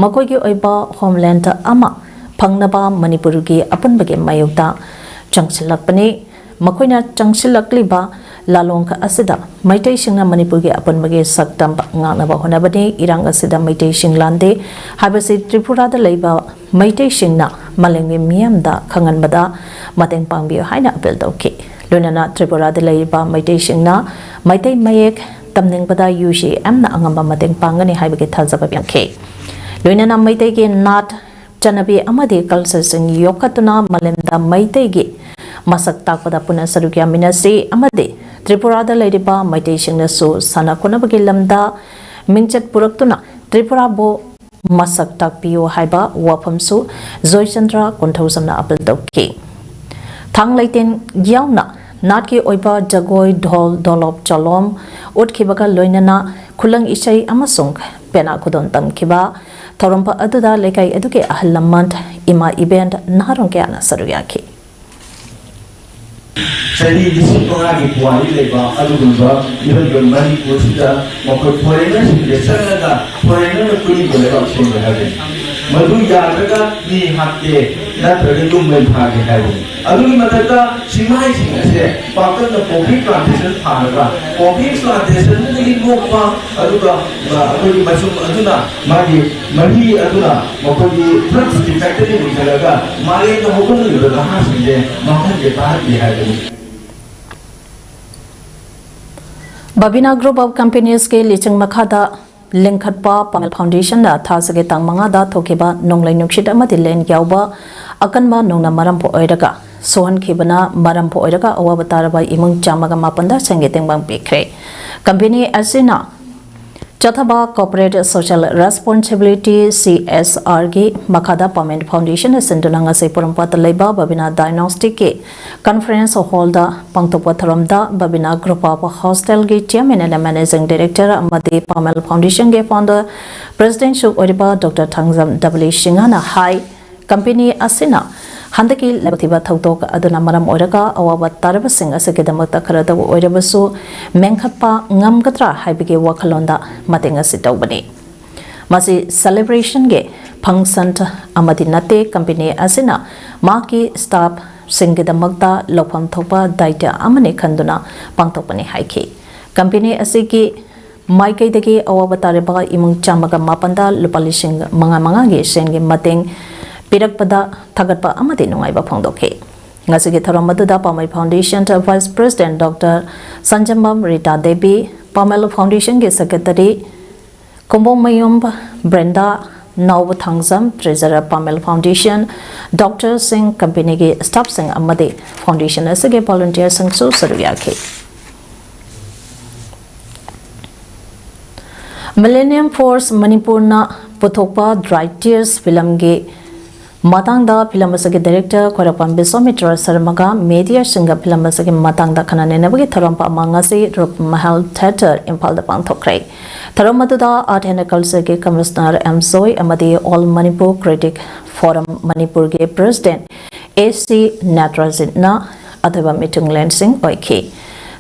ꯃꯈꯣꯏꯒꯤ ꯑꯣꯏꯕ ꯍꯣꯝꯂꯦꯟꯗ ꯑꯃ ꯐꯪꯅꯕ ꯃꯅꯤꯄꯨꯔꯒꯤ ꯑꯄꯨꯟꯕꯒꯤ ꯃꯥꯌꯣꯛꯇ ꯆꯪꯁꯤꯜꯂꯛꯄꯅꯤ꯫ ꯃꯈꯣꯏꯅ ꯆꯪꯁꯤꯜꯂꯛꯂꯤꯕ ꯂꯥꯂꯣꯡ ꯑꯁꯤꯗ ꯃꯩꯇꯩꯁꯤꯡꯅ ꯃꯅꯤꯄꯨꯔꯒꯤ ꯑꯄꯨꯟꯕꯒꯤ ꯁꯛꯇꯝ ꯉꯥꯛꯅꯕ ꯍꯣꯠꯅꯕꯅꯤ꯫ ꯏꯔꯥꯡ ꯑꯁꯤꯗ ꯃꯩꯇꯩꯁꯤꯡ ꯂꯥꯟꯗꯦ ꯍꯥꯏꯕꯁꯤ ꯇ꯭ꯔꯤꯄꯨꯔꯥꯗ ꯂꯩꯕ ꯃꯩꯇꯩꯁꯤꯡꯅ ꯃꯥꯂꯦꯝꯒꯤ ꯃꯤꯌꯥꯝꯗ ꯈꯪꯍꯟꯕꯗ ꯃꯇꯦꯡ ꯄꯥꯡꯕꯤꯌꯨ ꯍꯥꯏꯅ ꯑꯄꯤꯜ ꯇꯧꯈꯤ꯫ ꯂꯣꯏꯅꯅ ꯇ꯭ꯔꯤꯄꯨꯔꯥꯗ ꯂꯩꯔꯤꯕ ꯃꯩꯇꯩꯁꯤꯡꯅ ꯃꯩꯇꯩ ꯃꯌꯦꯛ ꯇꯝꯅꯤꯡꯕꯗ UCMꯅ ꯑꯉꯝꯕ ꯃꯇꯦꯡ ꯄꯥꯡꯒꯅꯤ ꯍꯥꯏꯕꯒꯤ ꯊꯥꯖꯕ ꯄꯤꯈꯤ꯫ ꯂꯣꯏꯅꯅ ꯃꯩꯇꯩꯒꯤ ꯅꯥꯠ ꯆꯠꯅꯕꯤ ꯑꯃꯗꯤ ꯀꯜꯆꯔꯁꯤꯡ ꯌꯣꯛꯈꯠꯇꯨꯅ ꯃꯥꯂꯦꯝꯗ ꯃꯩꯇꯩꯒꯤ ꯃꯁꯛ ꯇꯥꯛꯄꯗ ꯄꯨꯟꯅ ꯁꯔꯨꯛ ꯌꯥꯃꯤꯟꯅꯁꯤ ꯑꯃꯗꯤ ꯇ꯭ꯔꯤꯄꯨꯔꯥꯗ ꯂꯩꯔꯤꯕ ꯃꯩꯇꯩꯁꯤꯡꯅꯁꯨ ꯁꯥꯟꯅ ꯈꯣꯠꯅꯕꯒꯤ ꯂꯝꯗ ꯃꯤꯡꯆꯠ ꯄꯨꯔꯛꯇꯨꯅ ꯇ꯭ꯔꯤꯄꯨꯔꯥꯕꯨ ꯃꯁꯛ ꯇꯥꯛꯄꯤꯌꯨ ꯍꯥꯏꯕ ꯋꯥꯐꯝꯁꯨ ꯖꯣꯏꯆꯟꯗ꯭ꯔ ꯀꯣꯟꯊꯧꯖꯝꯅ ꯑꯥꯄꯤꯜ ꯇꯧꯈꯤ꯫ ꯊꯥꯡ ꯂꯩꯇꯦꯡ ꯌꯥꯎꯅ ꯅꯥꯠꯀꯤ ꯑꯣꯏꯕ ꯖꯒꯣꯏ, ꯙꯣꯜ, ꯗꯣꯂꯣꯞ, ꯆꯣꯂꯣꯝ ꯎꯠꯈꯤꯕꯒ ꯂꯣꯏꯅꯅ ꯈꯨꯂꯪ ꯏꯁꯩ ꯑꯃꯁꯨꯡ ꯄꯦꯅꯥ ꯈꯨꯗꯣꯜ ꯇꯝꯈꯤꯕ ꯊꯧꯔꯝ ꯑꯗꯨꯗ ꯂꯩꯀꯥꯏ ꯑꯗꯨꯒꯤ ꯑꯍꯜ ꯂꯃꯟ, ꯏꯃꯥ ꯏꯕꯦꯟ, ꯅꯍꯥꯔꯣꯜ ꯀꯌꯥꯅ ꯁꯔꯨꯛ ꯌꯥꯈꯤ꯫ ꯆꯍꯤ ꯂꯤꯁꯤꯡ ꯃꯉꯥꯒꯤ ꯄꯨꯋꯥꯔꯤ ꯂꯩꯕ ꯑꯗꯨꯒꯨꯝꯕ ꯏꯔꯝꯗꯝ ꯃꯅꯤꯄꯨꯔꯁꯤꯗ ꯃꯈꯣꯏ ꯐꯣꯔꯦꯅꯔꯁꯤꯡꯁꯦ ꯆꯪꯉꯒ ꯐꯣꯔꯦꯅꯔꯅ ꯀꯨꯂꯤꯕ ꯂꯩꯕꯥꯛ ꯁꯦꯝꯒꯦ ꯍꯥꯏꯕꯅꯤ꯫ ꯃꯗꯨ ꯌꯥꯗ꯭ꯔꯒ ꯃꯤ ꯍꯥꯠꯀꯦ ꯅꯠꯇ꯭ꯔꯒ ꯌꯨꯝ ꯃꯩ ꯊꯥꯒꯦ ꯍꯥꯏꯕꯅꯤ꯫ ꯑꯗꯨꯒꯤ ꯃꯊꯛꯇ ꯁꯤꯡꯃꯥꯏꯁꯤꯡ ꯑꯁꯦ ꯄꯥꯛꯇꯛꯅ ꯀꯣꯐꯤ ꯄ꯭ꯂꯥꯟꯇꯦꯁꯟ ꯊꯥꯔꯒ ꯀꯣꯐꯤ ꯄ꯭ꯂꯥꯟꯇꯦꯁꯟꯗꯒꯤ ꯂꯣꯛꯄ ꯑꯗꯨꯒ ꯑꯩꯈꯣꯏꯒꯤ ꯃꯆꯨꯝ ꯑꯗꯨꯅ ꯃꯥꯒꯤ ꯃꯍꯤ ꯑꯗꯨꯅ ꯃꯈꯣꯏꯒꯤ ꯗ꯭ꯔꯒꯁꯀꯤ ꯐꯦꯛꯇꯔꯤ ꯂꯤꯡꯈꯠꯂꯒ ꯃꯥꯂꯦꯝꯗ ꯍꯧꯒꯠꯂꯛꯂꯤꯕ ꯅꯍꯥꯁꯤꯡꯁꯦ ꯃꯥꯡꯍꯟꯒꯦ ꯇꯥꯍꯟꯒꯦ ꯍꯥꯏꯕꯅꯤ꯫ ꯕꯕꯤꯅꯥ Group of Companiesꯀꯤ ꯂꯤꯆꯤꯡ ꯃꯈꯥꯗ ꯂꯤꯡꯈꯠꯄ ꯄꯥꯃꯦꯜ ꯐꯥꯎꯟꯗꯦꯁꯟꯅ ꯊꯥꯁꯤꯒꯤ ꯇꯥꯡ ꯃꯉꯥꯗ ꯊꯣꯛꯈꯤꯕ ꯅꯣꯡꯂꯩ ꯅꯨꯡꯁꯤꯠ ꯑꯃꯗꯤ ꯂꯦꯟ ꯌꯥꯎꯕ ꯑꯀꯟꯕ ꯅꯣꯡꯅ ꯃꯔꯝ ꯑꯣꯏꯔꯒ ꯁꯣꯛꯍꯟꯈꯤꯕꯅ ꯃꯔꯝ ꯑꯣꯏꯔꯒ ꯑꯋꯥꯕ ꯇꯥꯔꯕ ꯏꯃꯨꯡ ꯆꯥꯝꯃꯒ ꯃꯥꯄꯟꯗ ꯁꯦꯟꯒꯤ ꯇꯦꯡꯕꯥꯡ ꯄꯤꯈ꯭ꯔꯦ꯫ ꯀꯝꯄꯦꯅꯤ ꯑꯁꯤꯅ ꯆꯠꯊꯕ Corporate Social Responsibility, CSRꯒꯤ ꯃꯈꯥꯗ ꯄꯥꯃꯦꯜ ꯐꯥꯎꯟꯗꯦꯁꯟꯅ ꯁꯤꯟꯗꯨꯅ ꯉꯁꯤ ꯄꯣꯔꯣꯝꯄꯥꯠꯇ ꯂꯩꯕ ꯕꯕꯤꯅꯥ ꯗꯥꯏꯅꯣꯁꯇꯤꯛꯀꯤ ꯀꯟꯐꯔꯦꯟꯁ ꯍꯣꯜꯗ ꯄꯥꯡꯊꯣꯛꯄ ꯊꯧꯔꯝꯗ ꯕꯕꯤꯅꯥ Group of Hostelꯒꯤ Chairman and Managing Director ꯑꯃꯗꯤ ꯄꯥꯃꯦꯜ ꯐꯥꯎꯟꯗꯦꯁꯟꯒꯤ Founder Presidentꯁꯨ ꯑꯣꯏꯔꯤꯕ Doctor ꯊꯥꯡꯖꯝ W ꯁꯤꯡꯍꯅ ꯍꯥꯏ, ꯀꯝꯄꯦꯅꯤ ꯑꯁꯤꯅ ꯍꯟꯗꯛꯀꯤ ꯂꯥꯏꯕꯛ ꯊꯤꯕ ꯊꯧꯗꯣꯛ ꯑꯗꯨꯅ ꯃꯔꯝ ꯑꯣꯏꯔꯒ ꯑꯋꯥꯕ ꯇꯥꯔꯕꯁꯤꯡ ꯑꯁꯤꯒꯤꯗꯃꯛꯇ ꯈꯔꯗꯕꯨ ꯑꯣꯏꯔꯕꯁꯨ ꯃꯦꯟꯈꯠꯄ ꯉꯝꯒꯗ꯭ꯔꯥ ꯍꯥꯏꯕꯒꯤ ꯋꯥꯈꯜꯂꯣꯟꯗ ꯃꯇꯦꯡ ꯑꯁꯤ ꯇꯧꯕꯅꯤ꯫ ꯃꯁꯤ celebrationꯒꯤ function ꯑꯃꯗꯤ ꯅꯠꯇꯦ, ꯀꯝꯄꯦꯅꯤ ꯑꯁꯤꯅ ꯃꯍꯥꯛꯀꯤ staffꯁꯤꯡꯒꯤꯗꯃꯛꯇ ꯂꯧꯐꯝ ꯊꯣꯛꯄ ꯗꯥꯏꯇ꯭ꯌ ꯑꯃꯅꯤ ꯈꯟꯗꯨꯅ ꯄꯥꯡꯊꯣꯛꯄꯅꯤ ꯍꯥꯏꯈꯤ꯫ ꯀꯝꯄꯦꯅꯤ ꯑꯁꯤꯒꯤ ꯃꯥꯏꯀꯩꯗꯒꯤ ꯑꯋꯥꯕ ꯇꯥꯔꯤꯕ ꯏꯃꯨꯡ ꯆꯥꯝꯃꯒ ꯃꯥꯄꯟꯗ ꯂꯨꯄꯥ ꯂꯤꯁꯤꯡ ꯃꯉꯥ ꯃꯉꯥꯒꯤ ꯁꯦꯟꯒꯤ ꯃꯇꯦꯡ ꯄꯤꯔꯛꯄꯗ ꯊꯥꯒꯠꯄ ꯑꯃꯗꯤ ꯅꯨꯡꯉꯥꯏꯕ ꯐꯣꯡꯗꯣꯛꯈꯤ꯫ ꯉꯁꯤꯒꯤ ꯊꯧꯔꯝ ꯑꯗꯨꯗ Pamel foundation Vice President Doctor Sanjambam Rita Devi, Pamel ꯐꯥꯎꯟꯗꯦꯁꯟꯒꯤ Secretary Kombomayum Brenda, Naoba Thangjam, Treasurer Pamel foundation, Doctorꯁꯤꯡ, ꯀꯝꯄꯦꯅꯤꯒꯤ staffꯁꯤꯡ ꯑꯃꯗꯤ ꯐꯥꯎꯟꯗꯦꯁꯟ ꯑꯁꯤꯒꯤ volunteerꯁꯤꯡꯁꯨ ꯁꯔꯨꯛ ꯌꯥꯈꯤ꯫ Millennium Force ꯃꯅꯤꯄꯨꯔꯅ ꯄꯨꯊꯣꯛꯄ Dry Tears ꯐꯤꯂꯝꯒꯤ ꯃꯇꯥꯡꯗ ꯐꯤꯂꯝ ꯑꯁꯤꯒꯤ ꯗꯥꯏꯔꯦꯛꯇꯔ ꯈ꯭ꯋꯥꯏꯔꯥꯛꯄꯝ ꯕꯤꯁ꯭ꯋꯥꯃꯤꯇ꯭ꯔ ꯁꯔꯃꯒ ꯃꯦꯗꯤꯌꯥꯁꯤꯡꯒ ꯐꯤꯂꯝ ꯑꯁꯤꯒꯤ ꯃꯇꯥꯡꯗ ꯈꯟꯅ ꯅꯩꯅꯕꯒꯤ ꯊꯧꯔꯝ ꯑꯃ ꯉꯁꯤ ꯔꯨꯞ ꯃꯍꯜ ꯊꯤꯌꯦꯇꯔ ꯏꯝꯐꯥꯜꯗ ꯄꯥꯡꯊꯣꯛꯈ꯭ꯔꯦ꯫ ꯊꯧꯔꯝ ꯑꯗꯨꯗ Art and Cultureꯒꯤ Commissioner ꯑꯦꯝ ꯖꯣꯏ ꯑꯃꯗꯤ All Manipur Critic Forum ꯃꯅꯤꯄꯨꯔꯒꯤ President ꯑꯦ ꯁꯤ ꯅꯠꯇ꯭ꯔꯖꯤꯠꯅ ꯑꯊꯣꯏꯕ ꯃꯤꯊꯨꯡꯂꯦꯟꯁꯤꯡ ꯑꯣꯏꯈꯤ꯫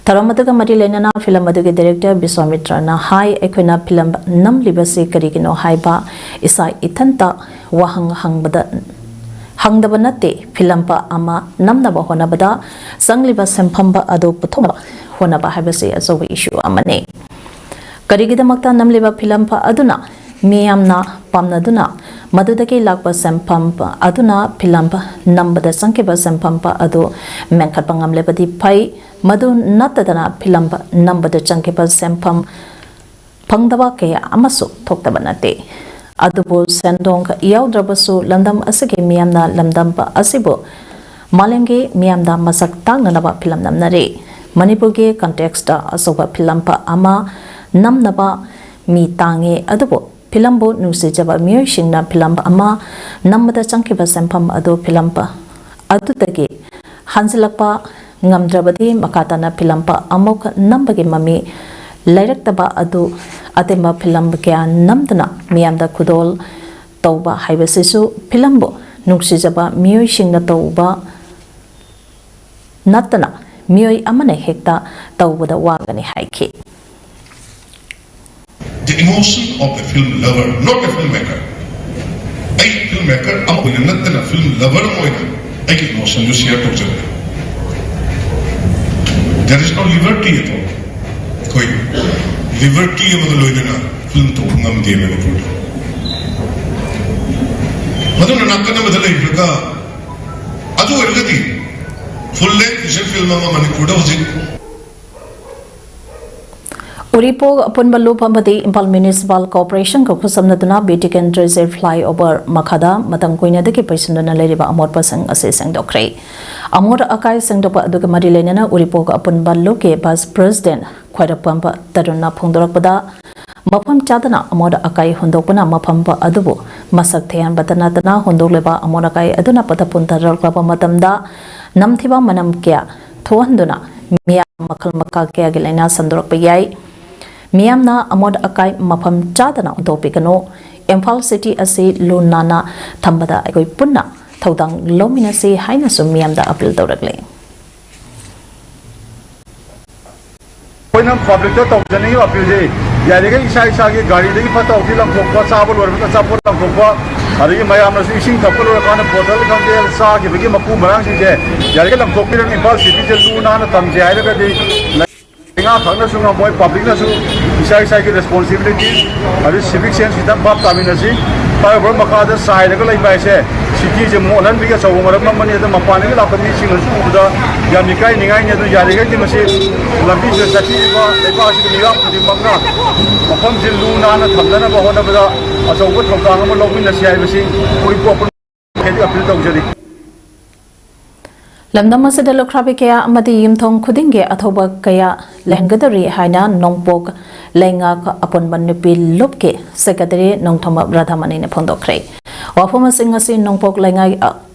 ꯊꯧꯔꯝ ꯑꯗꯨꯒ ꯃꯔꯤ ꯂꯩꯅꯅ ꯐꯤꯂꯝ ꯑꯗꯨꯒꯤ ꯗꯥꯏꯔꯦꯛꯇꯔ ꯕꯤꯁ꯭ꯋꯥꯃꯤꯇ꯭ꯔꯅ ꯍꯥꯏ, ꯑꯩꯈꯣꯏꯅ ꯐꯤꯂꯝ ꯅꯝꯂꯤꯕꯁꯤ ꯀꯔꯤꯒꯤꯅꯣ ꯍꯥꯏꯕ ꯏꯁꯥ ꯏꯊꯟꯇ ꯋꯥꯍꯪ ꯍꯪꯕꯗ, ꯍꯪꯗꯕ ꯅꯠꯇꯦ꯫ ꯐꯤꯂꯝ ꯑꯃ ꯅꯝꯅꯕ ꯍꯣꯠꯅꯕꯗ ꯆꯪꯂꯤꯕ ꯁꯦꯟꯐꯝ ꯑꯗꯨ ꯄꯨꯊꯣꯛꯅꯕ ꯍꯣꯠꯅꯕ ꯍꯥꯏꯕꯁꯤ ꯑꯆꯧꯕ issue ꯑꯃꯅꯤ꯫ ꯀꯔꯤꯒꯤꯗꯃꯛꯇ ꯅꯝꯂꯤꯕ ꯐꯤꯂꯝ ꯑꯗꯨꯅ ꯃꯤꯌꯥꯝꯅ ꯄꯥꯝꯅꯗꯨꯅ ꯃꯗꯨꯗꯒꯤ ꯂꯥꯛꯄ ꯁꯦꯟꯐꯝ ꯑꯗꯨꯅ ꯐꯤꯂꯝ ꯅꯝꯕꯗ ꯆꯪꯈꯤꯕ ꯁꯦꯟꯐꯝ ꯑꯗꯨ ꯃꯦꯟꯈꯠꯄ ꯉꯝꯂꯕꯗꯤ ꯐꯩ꯫ ꯃꯗꯨ ꯅꯠꯇꯗꯅ ꯐꯤꯂꯝ ꯅꯝꯕꯗ ꯆꯪꯈꯤꯕ ꯁꯦꯟꯐꯝ ꯐꯪꯗꯕ ꯀꯌꯥ ꯑꯃꯁꯨ ꯊꯣꯛꯇꯕ ꯅꯠꯇꯦ꯫ ꯑꯗꯨꯕꯨ ꯁꯦꯟꯗꯣꯡ ꯌꯥꯎꯗ꯭ꯔꯕꯁꯨ ꯂꯝꯗꯝ ꯑꯁꯤꯒꯤ ꯃꯤꯌꯥꯝꯅ ꯂꯝꯗꯝ ꯑꯁꯤꯕꯨ ꯃꯥꯂꯦꯝꯒꯤ ꯃꯤꯌꯥꯝꯗ ꯃꯁꯛ ꯇꯥꯛꯅꯅꯕ ꯐꯤꯂꯝ ꯅꯝꯅꯔꯤ꯫ ꯃꯅꯤꯄꯨꯔꯒꯤ context ꯑꯆꯧꯕ ꯐꯤꯂꯝ ꯑꯃ ꯅꯝꯅꯕ ꯃꯤ ꯇꯥꯡꯉꯤ, ꯑꯗꯨꯕꯨ ꯐꯤꯂꯝꯕꯨ ꯅꯨꯡꯁꯤꯖꯕ ꯃꯤꯑꯣꯏꯁꯤꯡꯅ ꯐꯤꯂꯝ ꯑꯃ ꯅꯝꯕꯗ ꯆꯪꯈꯤꯕ ꯁꯦꯟꯐꯝ ꯑꯗꯨ ꯐꯤꯂꯝ ꯑꯗꯨꯗꯒꯤ ꯍꯟꯖꯤꯜꯂꯛꯄ ꯉꯝꯗ꯭ꯔꯕꯗꯤ ꯃꯈꯥ ꯇꯥꯅ ꯐꯤꯂꯝ ꯑꯃꯨꯛ ꯅꯝꯕꯒꯤ ꯃꯃꯤ ꯂꯩꯔꯛꯇꯕ ꯑꯗꯨ ꯑꯇꯦꯝꯕ ꯐꯤꯂꯝ ꯀꯌꯥ ꯅꯝꯗꯨꯅ ꯃꯤꯌꯥꯝꯗ ꯈꯨꯗꯣꯜ ꯇꯧꯕ ꯍꯥꯏꯕꯁꯤꯁꯨ ꯐꯤꯂꯝꯕꯨ ꯅꯨꯡꯁꯤꯖꯕ ꯃꯤꯑꯣꯏꯁꯤꯡꯅ ꯇꯧꯕ ꯅꯠꯇꯅ ꯃꯤꯑꯣꯏ ꯑꯃꯅ ꯍꯦꯛꯇ ꯇꯧꯕꯗ ꯋꯥꯒꯅꯤ ꯍꯥꯏꯈꯤ꯫ The emotion of a film lover, not a filmmaker. ꯑꯩ ꯐꯤꯜꯝ ꯃꯦꯀꯔ ꯑꯃ ꯑꯣꯏꯅ ꯅꯠꯇꯅ ꯐꯤꯜꯝ ꯂꯚꯔ ꯑꯃ ꯑꯣꯏꯅ ꯑꯩꯒꯤ ꯏꯃꯣꯁꯟꯁꯨ ꯁꯤꯌꯔ ꯇꯧꯖꯕꯅꯤ꯫ There is no liberty at all. ꯑꯩꯈꯣꯏ ꯂꯤꯕꯔꯇꯤ ꯑꯃꯒ ꯂꯣꯏꯅꯅ ꯐꯤꯜꯝ ꯇꯧꯕ ꯉꯝꯗꯦ ꯃꯅꯤꯄꯨꯔꯗ꯫ ꯃꯗꯨꯅ ꯅꯥꯀꯟ ꯑꯃꯗ ꯂꯩꯈ꯭ꯔꯒ, ꯑꯗꯨ ꯑꯣꯏꯔꯒꯗꯤ ꯐꯨꯜ ꯂꯦꯡ ꯐꯤꯆꯔ ꯐꯤꯜꯝ ꯑꯃ ꯃꯅꯤꯄꯨꯔꯗ ꯍꯧꯖꯤꯛ ꯎꯔꯤꯄꯣꯛ ꯑꯄꯨꯟꯕ ꯂꯨꯞ ꯑꯃꯗꯤ ꯏꯝꯐꯥꯜ ꯃ꯭ꯌꯨꯅꯤꯁꯤꯄꯥꯜ ꯀꯣꯔꯄꯣꯔꯦꯁꯟꯒ ꯈꯨꯠꯁꯝꯅꯗꯨꯅ ꯕꯤꯔ ꯇꯤꯀꯦꯟꯗ꯭ꯔꯖꯤꯠ ꯐ꯭ꯂꯥꯏꯑꯣꯚꯔ ꯃꯈꯥꯗ ꯃꯇꯝ ꯀꯨꯏꯅꯗꯒꯤ ꯄꯩꯁꯤꯟꯗꯨꯅ ꯂꯩꯔꯤꯕ ꯑꯃꯣꯠꯄꯁꯤꯡ ꯑꯁꯤ ꯁꯦꯡꯗꯣꯛꯈ꯭ꯔꯦ꯫ ꯑꯃꯣꯠ ꯑꯀꯥꯏ ꯁꯦꯡꯗꯣꯛꯄ ꯑꯗꯨꯒ ꯃꯔꯤ ꯂꯩꯅꯅ ꯎꯔꯤꯄꯣꯛ ꯑꯄꯨꯟꯕ ꯂꯨꯞꯀꯤ ꯚꯥꯏꯁ ꯄ꯭ꯔꯦꯁꯤꯗꯦꯟꯠ ꯈ꯭ꯋꯥꯏꯔꯥꯛꯄꯝ ꯇꯔꯨꯟꯅ ꯐꯣꯡꯗꯣꯔꯛꯄꯗ, ꯃꯐꯝ ꯆꯥꯗꯅ ꯑꯃꯣꯠ ꯑꯀꯥꯏ ꯍꯨꯟꯗꯣꯛꯄꯅ ꯃꯐꯝ ꯑꯗꯨꯕꯨ ꯃꯁꯛ ꯊꯤꯍꯟꯕꯇ ꯅꯠꯇꯅ, ꯍꯨꯟꯗꯣꯛꯂꯤꯕ ꯑꯃꯣꯠ ꯑꯀꯥꯏ ꯑꯗꯨꯅ ꯄꯠꯊ ꯄꯨꯝꯊꯔꯛꯂꯕ ꯃꯇꯝꯗ ꯅꯝꯊꯤꯕ ꯃꯅꯝ ꯀꯌꯥ ꯊꯣꯛꯍꯟꯗꯨꯅ ꯃꯤꯌꯥꯝ ꯃꯈꯜ ꯃꯈꯥ ꯀꯌꯥꯒꯤ ꯂꯥꯏꯅꯥ ꯁꯟꯗꯣꯔꯛꯄ ꯌꯥꯏ꯫ ꯃꯤꯌꯥꯝꯅ ꯑꯃꯣꯠ ꯑꯀꯥꯏ ꯃꯐꯝ ꯆꯥꯗꯅ ꯍꯨꯟꯗꯣꯛꯄꯤꯒꯅꯨ꯫ ꯏꯝꯐꯥꯜ ꯁꯤꯇꯤ ꯑꯁꯤ ꯂꯨ ꯅꯥꯟꯅ ꯊꯝꯕꯗ ꯑꯩꯈꯣꯏ ꯄꯨꯟꯅ ꯊꯧꯗꯥꯡ ꯂꯧꯃꯤꯟꯅꯁꯤ ꯍꯥꯏꯅꯁꯨ ꯃꯤꯌꯥꯝꯗ ꯑꯄꯤꯜ ꯇꯧꯔꯛꯂꯤ꯫ ꯑꯩꯈꯣꯏꯅ ꯄꯕ꯭ꯂꯤꯛꯇ ꯇꯧꯖꯅꯤꯡꯉꯤꯕ ꯑꯄꯤꯜꯁꯦ, ꯌꯥꯔꯤꯈꯩ ꯏꯁꯥ ꯏꯁꯥꯒꯤ ꯒꯥꯔꯤꯗꯒꯤ ꯐꯠꯇ ꯍꯥꯎꯊꯤ ꯂꯪꯊꯣꯛꯄ, ꯆꯥꯕ ꯂꯣꯏꯔꯕ ꯑꯆꯥꯄꯣꯠ ꯂꯪꯊꯣꯛꯄ, ꯑꯗꯒꯤ ꯃꯌꯥꯝꯅꯁꯨ ꯏꯁꯤꯡ ꯊꯛꯄ ꯂꯣꯏꯔꯀꯥꯟꯗ ꯕꯣꯇꯜ ꯈꯪꯗꯦ, ꯆꯥꯈꯤꯕꯒꯤ ꯃꯀꯨ ꯃꯔꯥꯡꯁꯤꯡꯁꯦ ꯌꯥꯔꯤꯈꯩ ꯂꯪꯊꯣꯛꯄꯤꯔꯒ ꯏꯝꯐꯥꯜ ꯁꯤꯇꯤꯁꯦ ꯂꯨ ꯅꯥꯟꯅ ꯊꯝꯁꯦ ꯍꯥꯏꯔꯒꯗꯤ, ꯂꯩꯉꯥꯛ ꯈꯛꯅꯁꯨ ꯉꯝꯃꯣꯏ, ꯄꯕ꯭ꯂꯤꯛꯅꯁꯨ ꯏꯁꯥ ꯏꯁꯥꯒꯤ ꯔꯦꯁꯄꯣꯟꯁꯤꯕꯤꯂꯤꯇꯤ, ꯑꯗꯩ ꯁꯤꯚꯤꯛ ꯁꯦꯟꯁ ꯈꯤꯇꯪ ꯚꯥꯞ ꯇꯥꯃꯤꯟꯅꯁꯤ꯫ ꯐ꯭ꯂꯥꯏꯑꯣꯚꯔ ꯃꯈꯥꯗ ꯆꯥꯏꯔꯒ ꯂꯩꯕ ꯍꯥꯏꯁꯦ ꯁꯤꯇꯤꯁꯦ ꯃꯣꯠꯍꯟꯕꯒꯤ ꯑꯆꯧꯕ ꯃꯔꯝ ꯑꯃꯅꯤ꯫ ꯑꯗ ꯃꯄꯥꯟꯗꯒꯤ ꯂꯥꯛꯄ ꯃꯤꯁꯤꯡꯅꯁꯨ ꯎꯕꯗ ꯌꯥꯝ ꯏꯀꯥꯏ ꯅꯤꯡꯉꯥꯏꯅꯤ꯫ ꯑꯗꯨ ꯌꯥꯔꯤꯈꯩꯗꯤ ꯃꯁꯤ ꯂꯝꯕꯤꯁꯤꯗ ꯆꯠꯄꯤꯔꯤꯕ ꯂꯩꯕꯥꯛ ꯑꯁꯤꯒꯤ ꯃꯤꯌꯥꯝ ꯈꯨꯗꯤꯡꯃꯛꯅ ꯃꯐꯝꯁꯤ ꯂꯨ ꯅꯥꯟꯅ ꯊꯝꯅꯅꯕ ꯍꯣꯠꯅꯕꯗ ꯑꯆꯧꯕ ꯊꯧꯗꯥꯡ ꯑꯃ ꯂꯧꯃꯤꯟꯅꯁꯤ ꯍꯥꯏꯕꯁꯤ ꯎꯔꯤꯄꯣꯛ ꯑꯄꯨꯟꯕ ꯑꯄꯤꯜ ꯇꯧꯖꯔꯤ꯫ ꯂꯝꯗꯝ ꯑꯁꯤꯗ ꯂꯨꯈ꯭ꯔꯥꯕꯤ ꯀꯌꯥ ꯑꯃꯗꯤ ꯌꯨꯝꯊꯣꯡ ꯈꯨꯗꯤꯡꯒꯤ ꯑꯊꯧꯕ ꯀꯌꯥ ꯂꯩꯍꯟꯒꯗꯧꯔꯤ ꯍꯥꯏꯅ ꯅꯣꯡꯄꯣꯛ ꯂꯩꯉꯥꯛ ꯑꯄꯨꯟꯕ ꯅꯨꯄꯤ ꯂꯨꯞꯀꯤ ꯁꯦꯀ꯭ꯔꯦꯇꯔꯤ ꯅꯣꯡꯊꯣꯝꯕ ꯔꯥꯙꯥꯃꯅꯤꯅ ꯐꯣꯡꯗꯣꯛꯈ꯭ꯔꯦ꯫ ꯋꯥꯐꯝ ꯑꯁꯤ ꯉꯁꯤ ꯅꯣꯡꯄꯣꯛ ꯂꯩꯉꯥꯏ, ꯑ,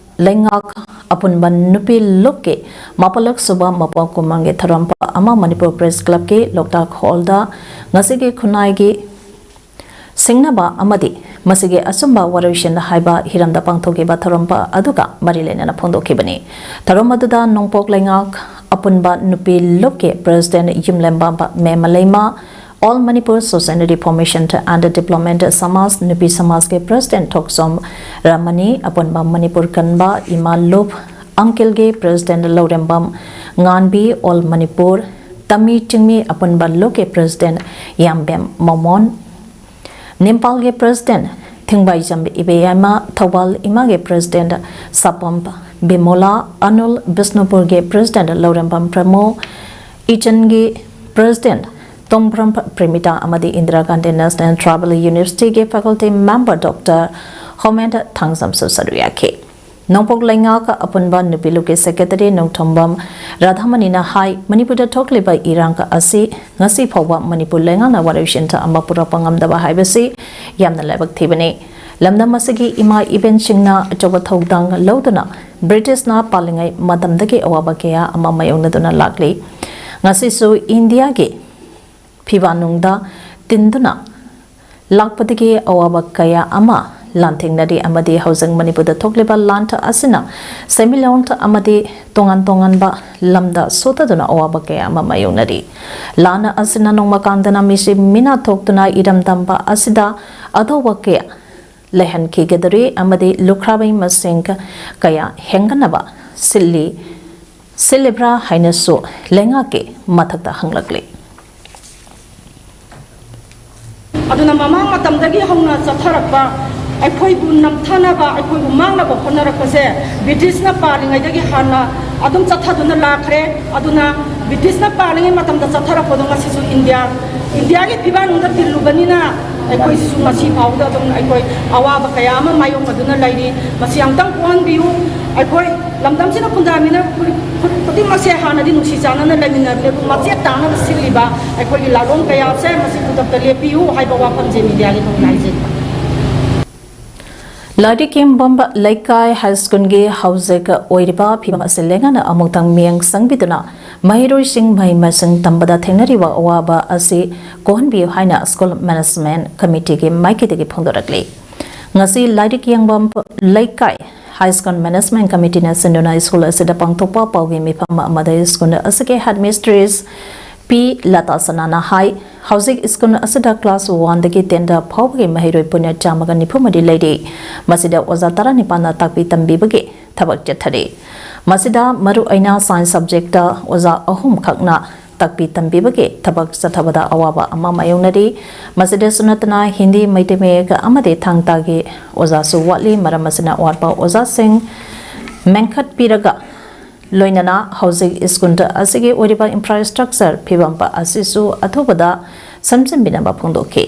ꯂꯩꯉꯥꯛ ꯑꯄꯨꯟꯕ ꯅꯨꯄꯤ ꯂꯨꯞꯀꯤ ꯃꯥꯄꯜꯂꯛ ꯁꯨꯕ ꯃꯄꯣꯛ ꯀꯨꯝꯃꯪꯒꯤ ꯊꯧꯔꯝ ꯑꯃ ꯃꯅꯤꯄꯨꯔ ꯄ꯭ꯔꯦꯁ ꯀ꯭ꯂꯕꯀꯤ ꯂꯣꯛꯇꯥꯛ ꯍꯣꯜꯗ ꯉꯁꯤꯒꯤ ꯈꯨꯟꯅꯥꯏꯒꯤ ꯁꯤꯡꯅꯕ ꯑꯃꯗꯤ ꯃꯁꯤꯒꯤ ꯑꯆꯨꯝꯕ ꯋꯥꯔꯣꯏꯁꯤꯟ ꯍꯥꯏꯕ ꯍꯤꯔꯝꯗ ꯄꯥꯡꯊꯣꯛꯈꯤꯕ ꯊꯧꯔꯝ ꯑꯗꯨꯒ ꯃꯔꯤ ꯂꯩꯅꯅ ꯐꯣꯡꯗꯣꯛꯈꯤꯕꯅꯤ꯫ ꯊꯧꯔꯝ ꯑꯗꯨꯗ ꯅꯣꯡꯄꯣꯛ ꯂꯩꯉꯥꯛ ꯑꯄꯨꯟꯕ ꯅꯨꯄꯤ ꯂꯨꯞꯀꯤ president ꯌꯨꯝꯂꯦꯝꯕ ma'am ꯃꯂꯩꯃ, All Manipur Society Reformation and Development ꯁꯃꯥꯖ ꯅꯨꯄꯤ ꯁꯃꯥꯖꯀꯤ ꯄ꯭ꯔꯦꯁꯤꯗꯦꯟ ꯊꯣꯛꯆꯣꯝ ꯔꯃꯅꯤ, ꯑꯄꯨꯟꯕ ꯃꯅꯤꯄꯨꯔ ꯀꯟꯕ ꯏꯃꯥ ꯂꯨꯞ ꯑꯪꯀꯤꯜꯒꯤ president Lourembam Ngambi, All Manipur ꯇꯝꯃꯤ ꯆꯤꯡꯃꯤ ꯑꯄꯨꯟꯕ ꯂꯨꯞꯀꯤ ꯄ꯭ꯔꯦꯁꯤꯗꯦꯟ ꯌꯥꯝꯕꯦꯝ ꯃꯣꯃꯣꯟ, ꯅꯤꯝꯄꯥꯜꯒꯤ ꯄ꯭ꯔꯦꯁꯤꯗꯦꯟ ꯊꯤꯡꯕꯥꯏꯖꯝ ꯏꯕꯦꯌꯥꯏꯃ, ꯊꯧꯕꯥꯜ ꯏꯃꯥꯒꯤ ꯄ꯭ꯔꯦꯁꯤꯗꯦꯟ ꯁꯥꯄꯝ ꯕꯤꯃꯣꯂꯥ, ꯑꯅꯨꯜ ꯕꯤꯁꯅꯨꯄꯨꯔꯒꯤ ꯄ꯭ꯔꯦꯁꯤꯗꯦꯟ ꯂꯧꯔꯦꯝꯕꯝ ꯄ꯭ꯔꯃꯣ, ꯏꯆꯟꯒꯤ ꯄ꯭ꯔꯦꯁꯤꯗꯦꯟ ꯇꯣꯡꯕ꯭ꯔꯝ ꯄ꯭ꯔꯦꯃꯤꯇꯥ ꯑꯃꯗꯤ ꯏꯟꯗꯤꯔꯥ ꯒꯥꯟꯙꯤ ꯅꯦꯁꯅꯦꯜ ꯇ꯭ꯔꯥꯏꯕꯦꯜ ꯌꯨꯅꯤꯚꯔꯁꯤꯇꯤꯒꯤ ꯐꯦꯀꯜꯇꯤ ꯃꯦꯝꯕꯔ ꯗꯣꯛꯇꯔ ꯍꯣꯃꯦꯟ ꯊꯥꯡꯖꯝꯁꯨ ꯁꯔꯨꯛ ꯌꯥꯈꯤ꯫ ꯅꯣꯡꯄꯣꯛ ꯂꯩꯉꯥꯛ ꯑꯄꯨꯟꯕ ꯅꯨꯄꯤ ꯂꯨꯞꯀꯤ ꯁꯦꯀ꯭ꯔꯦꯇꯔꯤ ꯅꯣꯡꯊꯣꯝꯕꯝ ꯔꯥꯙꯥꯃꯅꯤꯅ ꯍꯥꯏ, ꯃꯅꯤꯄꯨꯔꯗ ꯊꯣꯛꯂꯤꯕ ꯏꯔꯥꯡ ꯑꯁꯤ ꯉꯁꯤ ꯐꯥꯎꯕ ꯃꯅꯤꯄꯨꯔ ꯂꯩꯉꯥꯛꯅ ꯋꯥꯔꯣꯏꯁꯤꯟ ꯑꯃ ꯄꯨꯔꯛꯄ ꯉꯝꯗꯕ ꯍꯥꯏꯕꯁꯤ ꯌꯥꯝꯅ ꯂꯥꯏꯕꯛ ꯊꯤꯕꯅꯤ꯫ ꯂꯝꯗꯝ ꯑꯁꯤꯒꯤ ꯏꯃꯥ ꯏꯕꯦꯟꯁꯤꯡꯅ ꯑꯆꯧꯕ ꯊꯧꯗꯥꯡ ꯂꯧꯗꯨꯅ ꯕ꯭ꯔꯤꯇꯤꯁꯅ ꯄꯥꯜꯂꯤꯉꯩ ꯃꯇꯝꯗꯒꯤ ꯑꯋꯥꯕ ꯀꯌꯥ ꯑꯃ ꯃꯥꯌꯣꯛꯅꯗꯨꯅ ꯂꯥꯛꯂꯤ꯫ ꯉꯁꯤꯁꯨ ꯏꯟꯗꯤꯌꯥꯒꯤ ꯐꯤꯕꯥꯅꯨꯡꯗ ꯇꯤꯟꯗꯨꯅ ꯂꯥꯛꯄꯗꯒꯤ ꯑꯋꯥꯕ ꯀꯌꯥ ꯑꯃ ꯂꯥꯟꯊꯦꯡꯅꯔꯤ ꯑꯃꯗꯤ ꯍꯧꯖꯤꯛ ꯃꯅꯤꯄꯨꯔꯗ ꯊꯣꯛꯂꯤꯕ ꯂꯥꯟ ꯑꯁꯤꯅ ꯁꯦꯟꯃꯤꯠꯂꯣꯟ ꯑꯃꯗꯤ ꯇꯣꯉꯥꯟ ꯇꯣꯉꯥꯟꯕ ꯂꯝꯗ ꯁꯣꯊꯗꯨꯅ ꯑꯋꯥꯕ ꯀꯌꯥ ꯑꯃ ꯃꯥꯌꯣꯛꯅꯔꯤ꯫ ꯂꯥꯟ ꯑꯁꯤꯅ ꯅꯣꯡꯃ ꯀꯥꯡꯗꯅ ꯃꯤꯁꯤ ꯃꯤꯅꯥ ꯊꯣꯛꯇꯨꯅ ꯏꯔꯝ ꯇꯝꯕ ꯑꯁꯤꯗ ꯑꯊꯧꯕ ꯀꯌꯥ ꯂꯩꯍꯟꯈꯤꯒꯗꯧꯔꯤ ꯑꯃꯗꯤ ꯂꯨꯈ꯭ꯔꯥꯕꯤ ꯃꯁꯤꯡ ꯀꯌꯥ ꯍꯦꯟꯒꯠꯅꯕ ꯁꯤꯜꯂꯤ, ꯁꯤꯜꯂꯤꯕ꯭ꯔꯥ ꯍꯥꯏꯅꯁꯨ ꯂꯩꯉꯥꯛꯀꯤ ꯃꯊꯛꯇ ꯍꯪꯂꯛꯂꯤ꯫ ꯑꯗꯨꯅ ꯃꯃꯥꯡ ꯃꯇꯝꯗꯒꯤ ꯍꯧꯅ ꯆꯠꯊꯔꯛꯄ ꯑꯩꯈꯣꯏꯕꯨ ꯅꯝꯊꯅꯕ, ꯑꯩꯈꯣꯏꯕꯨ ꯃꯥꯡꯅꯕ ꯍꯣꯠꯅꯔꯛꯄꯁꯦ ꯕ꯭ꯔꯤꯇꯤꯁꯅ ꯄꯥꯜꯂꯤꯉꯩꯗꯒꯤ ꯍꯥꯟꯅ ꯑꯗꯨꯝ ꯆꯠꯊꯗꯨꯅ ꯂꯥꯛꯈ꯭ꯔꯦ꯫ ꯑꯗꯨꯅ ꯕ꯭ꯔꯤꯇꯤꯁꯅ ꯄꯥꯜꯂꯤꯉꯩ ꯃꯇꯝꯗ ꯆꯠꯊꯔꯛꯄꯗꯣ ꯉꯁꯤꯁꯨ ꯏꯟꯗꯤꯌꯥ, ꯏꯟꯗꯤꯌꯥꯒꯤ ꯐꯤꯕꯥꯛꯅꯨꯡꯗ ꯇꯤꯜꯂꯨꯕꯅꯤꯅ ꯑꯩꯈꯣꯏꯁꯤꯁꯨ ꯉꯁꯤ ꯐꯥꯎꯕꯗ ꯑꯗꯨꯝ ꯑꯩꯈꯣꯏ ꯑꯋꯥꯕ ꯀꯌꯥ ꯑꯃ ꯃꯥꯌꯣꯛꯅꯗꯨꯅ ꯂꯩꯔꯤ꯫ ꯃꯁꯤ ꯑꯃꯨꯛꯇꯪ ꯀꯣꯛꯍꯟꯕꯤꯌꯨ꯫ ꯑꯩꯈꯣꯏ ꯂꯝꯗꯝꯁꯤꯅ ꯈꯨꯟꯗꯥꯃꯤꯅ ꯈꯨ-, ꯈꯨ-, ꯈꯨꯗꯤꯡꯃꯛꯁꯦ ꯍꯥꯟꯅꯗꯤ ꯅꯨꯡꯁꯤ ꯆꯥꯟꯅꯅ ꯂꯩꯃꯤꯟꯅꯕꯅꯦ꯫ ꯑꯗꯨ ꯃꯆꯦꯠ ꯇꯥꯅꯕ ꯁꯤꯜꯂꯤꯕ ꯑꯩꯈꯣꯏꯒꯤ ꯂꯥꯂꯣꯡ ꯀꯌꯥꯁꯦ ꯃꯁꯤ ꯈꯨꯗꯛꯇ ꯂꯦꯞꯄꯤꯌꯨ ꯍꯥꯏꯕ ꯋꯥꯐꯝꯁꯦ ꯃꯤꯗꯤꯌꯥꯒꯤ ꯊꯣꯡꯅ ꯍꯥꯏꯖꯩ꯫ ꯂꯥꯏꯔꯤꯛ ꯌꯦꯡꯕꯝ ꯂꯩꯀꯥꯏ ꯍꯥꯏ ꯁ꯭ꯀꯨꯜꯒꯤ ꯍꯧꯖꯤꯛ ꯑꯣꯏꯔꯤꯕ ꯐꯤꯕꯝ ꯑꯁꯤ ꯂꯩꯉꯥꯛꯅ ꯑꯃꯨꯛꯇꯪ ꯃꯤꯠꯌꯦꯡ ꯆꯪꯕꯤꯗꯨꯅ ꯃꯍꯩꯔꯣꯏꯁꯤꯡ ꯃꯍꯩ ꯃꯁꯤꯡ ꯇꯝꯕꯗ ꯊꯦꯡꯅꯔꯤꯕ ꯑꯋꯥꯕ ꯑꯁꯤ ꯀꯣꯛꯍꯟꯕꯤꯌꯨ ꯍꯥꯏꯅ ꯁ꯭ꯀꯨꯜ ꯃꯦꯅꯦꯖꯃꯦꯟ ꯀꯃꯤꯇꯤꯒꯤ ꯃꯥꯏꯀꯩꯗꯒꯤ ꯐꯣꯡꯗꯣꯔꯛꯂꯤ꯫ ꯉꯁꯤ ꯂꯥꯏꯔꯤꯛ ꯌꯦꯡꯕꯝ ꯂꯩꯀꯥꯏ ꯍꯥꯏ ꯁ꯭ꯀꯨꯜ ꯃꯦꯅꯦꯖꯃꯦꯟ ꯀꯃꯤꯇꯤꯅ ꯁꯤꯟꯗꯨꯅ ꯁ꯭ꯀꯨꯜ ꯑꯁꯤꯗ ꯄꯥꯡꯊꯣꯛꯄ ꯄꯥꯎꯒꯤ ꯃꯤꯐꯝ ꯑꯃꯗ ꯁ꯭ꯀꯨꯜ ꯑꯁꯤꯒꯤ ꯍꯦꯗ ꯃꯤꯁꯇ꯭ꯔꯦꯁ ꯄꯤ ꯂꯇꯥ ꯁꯅꯥꯅ ꯍꯥꯏ, ꯍꯧꯖꯤꯛ ꯁ꯭ꯀꯨꯜ ꯑꯁꯤꯗ ꯀ꯭ꯂꯥꯁ ꯋꯥꯟꯗꯒꯤ ꯇꯦꯟꯗ ꯐꯥꯎꯕꯒꯤ ꯃꯍꯩꯔꯣꯏ ꯄꯨꯟꯅ ꯆꯥꯝꯃꯒ ꯅꯤꯐꯨ ꯃꯔꯤ ꯂꯩꯔꯤ꯫ ꯃꯁꯤꯗ ꯑꯣꯖꯥ ꯇꯔꯥꯅꯤꯄꯥꯟꯅ ꯇꯥꯛꯄꯤ ꯇꯝꯕꯤꯕꯒꯤ ꯊꯕꯛ ꯆꯠꯊꯔꯤ꯫ ꯃꯁꯤꯗ ꯃꯔꯨꯑꯣꯏꯅ ꯁꯥꯏꯟꯁ ꯁꯕꯖꯦꯛꯇ ꯑꯣꯖꯥ ꯑꯍꯨꯝꯈꯛꯅ ꯇꯥꯛꯄꯤ ꯇꯝꯕꯤꯕꯒꯤ ꯊꯕꯛ ꯆꯠꯊꯕꯗ ꯑꯋꯥꯕ ꯑꯃ ꯃꯥꯌꯣꯛꯅꯔꯤ꯫ ꯃꯁꯤꯗꯁꯨ ꯅꯠꯇꯅ ꯍꯤꯟꯗꯤ, ꯃꯩꯇꯩ ꯃꯌꯦꯛ ꯑꯃꯗꯤ ꯊꯥꯡ ꯇꯥꯒꯤ ꯑꯣꯖꯥꯁꯨ ꯋꯥꯠꯂꯤ꯫ ꯃꯔꯝ ꯑꯁꯤꯅ ꯑꯋꯥꯠꯄ ꯑꯣꯖꯥꯁꯤꯡ ꯃꯦꯟꯈꯠꯄꯤꯔꯒ ꯂꯣꯏꯅꯅ ꯍꯧꯖꯤꯛ ꯁ꯭ꯀꯨꯜ ꯑꯁꯤꯒꯤ ꯑꯣꯏꯔꯤꯕ ꯏꯟꯐ꯭ꯔꯥꯁ꯭ꯇ꯭ꯔꯛꯆꯔ ꯐꯤꯕꯝ ꯑꯁꯤꯁꯨ ꯑꯊꯨꯕꯗ ꯁꯦꯝꯖꯤꯟꯕꯤꯅꯕ ꯐꯣꯡꯗꯣꯛꯈꯤ꯫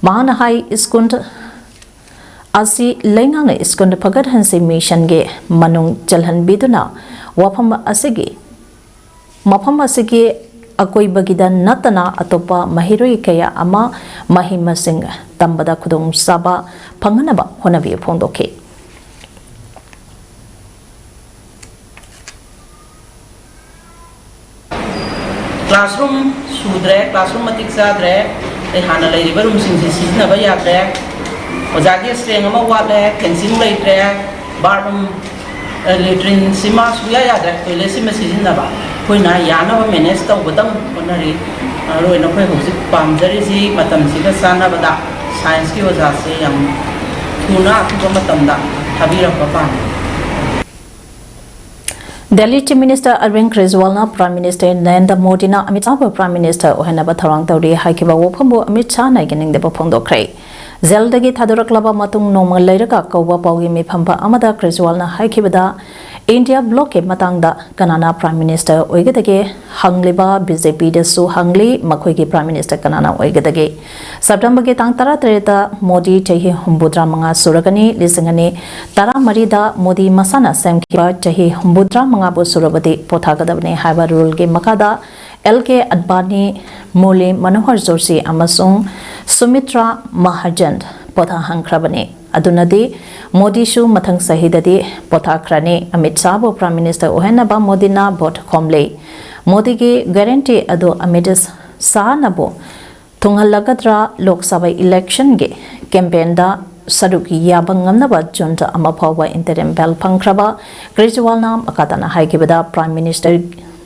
ꯃꯍꯥꯛꯅ ꯍꯥꯏ, ꯁ꯭ꯀꯨꯜ ꯑꯁꯤ ꯂꯩꯉꯥꯛꯅ ꯁ꯭ꯀꯨꯜ ꯐꯒꯠꯍꯟꯁꯤ ꯃꯤꯁꯟꯒꯤ ꯃꯅꯨꯡ ꯆꯜꯍꯟꯕꯤꯗꯨꯅ ꯋꯥꯐꯝ ꯑꯁꯤꯒꯤ, ꯃꯐꯝ ꯑꯁꯤꯒꯤ ꯑꯀꯣꯏꯕꯒꯤꯗ ꯅꯠꯇꯅ ꯑꯇꯣꯞꯄ ꯃꯍꯩꯔꯣꯏ ꯀꯌꯥ ꯑꯃ ꯃꯍꯩ ꯃꯁꯤꯡ ꯇꯝꯕꯗ ꯈꯨꯗꯣꯡꯆꯥꯕ ꯐꯪꯍꯟꯅꯕ ꯍꯣꯠꯅꯕꯤꯌꯨ ꯐꯣꯡꯗꯣꯛꯈꯤ꯫ ꯀ꯭ꯂꯥꯁꯔꯨꯝ ꯁꯨꯗ꯭ꯔꯦ, ꯀ꯭ꯂꯥꯁꯔꯨꯝ ꯃꯇꯤꯛ ꯆꯥꯗ꯭ꯔꯦ, ꯑꯩ ꯍꯥꯟꯅ ꯂꯩꯔꯤꯕ ꯔꯨꯝꯁꯤꯡꯁꯤ ꯁꯤꯖꯤꯟꯅꯕ ꯌꯥꯗ꯭ꯔꯦ, ꯑꯣꯖꯥꯒꯤ ꯁ꯭ꯇ꯭ꯔꯦꯡ ꯑꯃ ꯋꯥꯠꯂꯦ, ꯐꯦꯟꯁꯤꯡ ꯂꯩꯇ꯭ꯔꯦ, ꯕꯥꯠꯔꯨꯝ, ꯑ, ꯂꯦꯇ꯭ꯔꯤꯟꯁꯤꯃ ꯁꯨꯡꯌꯥ ꯌꯥꯗ꯭ꯔꯦ, ꯇꯣꯏꯂꯦꯠꯁꯤꯃ ꯁꯤꯖꯤꯟꯅꯕ꯫ ꯑꯩꯈꯣꯏꯅ ꯌꯥꯅꯕ ꯃꯦꯅꯦꯖ ꯇꯧꯕꯗꯪ ꯍꯣꯠꯅꯔꯤ꯫ ꯃꯔꯨꯑꯣꯏꯅ ꯑꯩꯈꯣꯏ ꯍꯧꯖꯤꯛ ꯄꯥꯝꯖꯔꯤꯁꯤ ꯃꯇꯝꯁꯤꯒ ꯆꯥꯟꯅꯕꯗ ꯁꯥꯏꯟꯁꯀꯤ ꯑꯣꯖꯥꯁꯦ ꯌꯥꯝ ꯊꯨꯅ ꯑꯊꯨꯕ ꯃꯇꯝꯗ ꯊꯥꯕꯤꯔꯛꯄ ꯄꯥꯝꯃꯤ꯫ ꯗꯦꯜꯂꯤ ꯆꯤꯐ ꯃꯤꯅꯤꯁꯇꯔ ꯑꯔꯕꯤꯟꯗ ꯀ꯭ꯔꯦꯖꯤꯋꯥꯜꯅ ꯄ꯭ꯔꯥꯏꯝ ꯃꯤꯅꯤꯁꯇꯔ ꯅꯔꯦꯟꯗ꯭ꯔ ꯃꯣꯗꯤꯅ ꯑꯃꯤꯠ ꯁꯥꯍꯕꯨ ꯄ꯭ꯔꯥꯏꯝ ꯃꯤꯅꯤꯁꯇꯔ ꯑꯣꯏꯍꯟꯅꯕ ꯊꯧꯔꯥꯡ ꯇꯧꯔꯤ ꯍꯥꯏꯈꯤꯕ ꯋꯥꯐꯝꯕꯨ ꯑꯃꯤꯠ ꯁꯥꯍꯅ ꯌꯥꯅꯤꯡꯗꯕ ꯐꯣꯡꯗꯣꯛꯈ꯭ꯔꯦ꯫ ꯖꯦꯜꯗꯒꯤ ꯊꯥꯗꯣꯔꯛꯂꯕ ꯃꯇꯨꯡ ꯅꯣꯡꯃ ꯂꯩꯔꯒ ꯀꯧꯕ ꯄꯥꯎꯒꯤ ꯃꯤꯐꯝ ꯑꯃꯗ ꯀ꯭ꯔꯦꯖꯤꯋꯥꯜꯅ ꯍꯥꯏꯈꯤꯕꯗ, ꯏꯟꯗꯤꯌꯥ ꯕ꯭ꯂꯣꯛꯀꯤ ꯃꯇꯥꯡꯗ ꯀꯅꯥꯅ ꯄ꯭ꯔꯥꯏꯝ ꯃꯤꯅꯤꯁꯇꯔ ꯑꯣꯏꯒꯗꯒꯦ ꯍꯪꯂꯤꯕ ꯕꯤ ꯖꯦ ꯄꯤꯗꯁꯨ ꯍꯪꯂꯤ, ꯃꯈꯣꯏꯒꯤ ꯄ꯭ꯔꯥꯏꯝ ꯃꯤꯅꯤꯁꯇꯔ ꯀꯅꯥꯅ ꯑꯣꯏꯒꯗꯒꯦ? ꯁꯦꯞꯇꯦꯝꯕꯔꯒꯤ ꯇꯥꯡ ꯇꯔꯥꯇꯔꯦꯠꯇ ꯃꯣꯗꯤ ꯆꯍꯤ ꯍꯨꯝꯐꯨꯇꯔꯥ ꯃꯉꯥ ꯁꯨꯔꯒꯅꯤ꯫ ꯂꯤꯁꯤꯡ ꯑꯅꯤ ꯇꯔꯥꯃꯔꯤꯗ ꯃꯣꯗꯤ ꯃꯁꯥꯅ ꯁꯦꯝꯈꯤꯕ ꯆꯍꯤ ꯍꯨꯝꯐꯨꯇꯔꯥ ꯃꯉꯥꯕꯨ ꯁꯨꯔꯕꯗꯤ ꯄꯣꯊꯥꯒꯗꯕꯅꯤ ꯍꯥꯏꯕ ꯔꯨꯜꯒꯤ ꯃꯈꯥꯗ ꯑꯦꯜ ꯀꯦ ꯑꯗꯕꯥꯅꯤ, ꯃꯨꯔꯂꯤ ꯃꯅꯣꯍꯔ ꯖꯣꯁꯤ ꯑꯃꯁꯨꯡ ꯁꯨꯃꯤꯇ꯭ꯔꯥ ꯃꯍꯥꯖꯟ ꯄꯣꯊꯥꯍꯟꯈ꯭ꯔꯕꯅꯤ꯫ ꯑꯗꯨꯅꯗꯤ ꯃꯣꯗꯤꯁꯨ ꯃꯊꯪ ꯆꯍꯤꯗꯗꯤ ꯄꯣꯊꯥꯈ꯭ꯔꯅꯤ꯫ ꯑꯃꯤꯠ ꯁꯥꯍꯕꯨ ꯄ꯭ꯔꯥꯏꯝ ꯃꯤꯅꯤꯁꯇꯔ ꯑꯣꯏꯍꯟꯅꯕ ꯃꯣꯗꯤꯅ ꯚꯣꯠ ꯈꯣꯝꯂꯤ꯫ ꯃꯣꯗꯤꯒꯤ ꯒꯥꯔꯦꯟꯇꯤ ꯑꯗꯨ ꯑꯃꯤꯠ ꯁꯥꯍꯅꯕꯨ ꯊꯨꯡꯍꯜꯂꯒꯗ꯭ꯔꯥ? ꯂꯣꯛ ꯁꯚꯥ ꯏꯂꯦꯛꯁꯟꯒꯤ ꯀꯦꯝꯄꯦꯟꯗ ꯁꯔꯨꯛ ꯌꯥꯕ ꯉꯝꯅꯕ ꯖꯨꯟ ꯑꯃ ꯐꯥꯎꯕ ꯏꯟꯇꯔꯤꯝ ꯕꯦꯜ ꯐꯪꯈ꯭ꯔꯕ ꯀ꯭ꯔꯦꯖꯤꯋꯥꯜꯅ ꯃꯈꯥ ꯇꯥꯅ ꯍꯥꯏꯈꯤꯕꯗ, ꯄ꯭ꯔꯥꯏꯝ ꯃꯤꯅꯤꯁꯇꯔ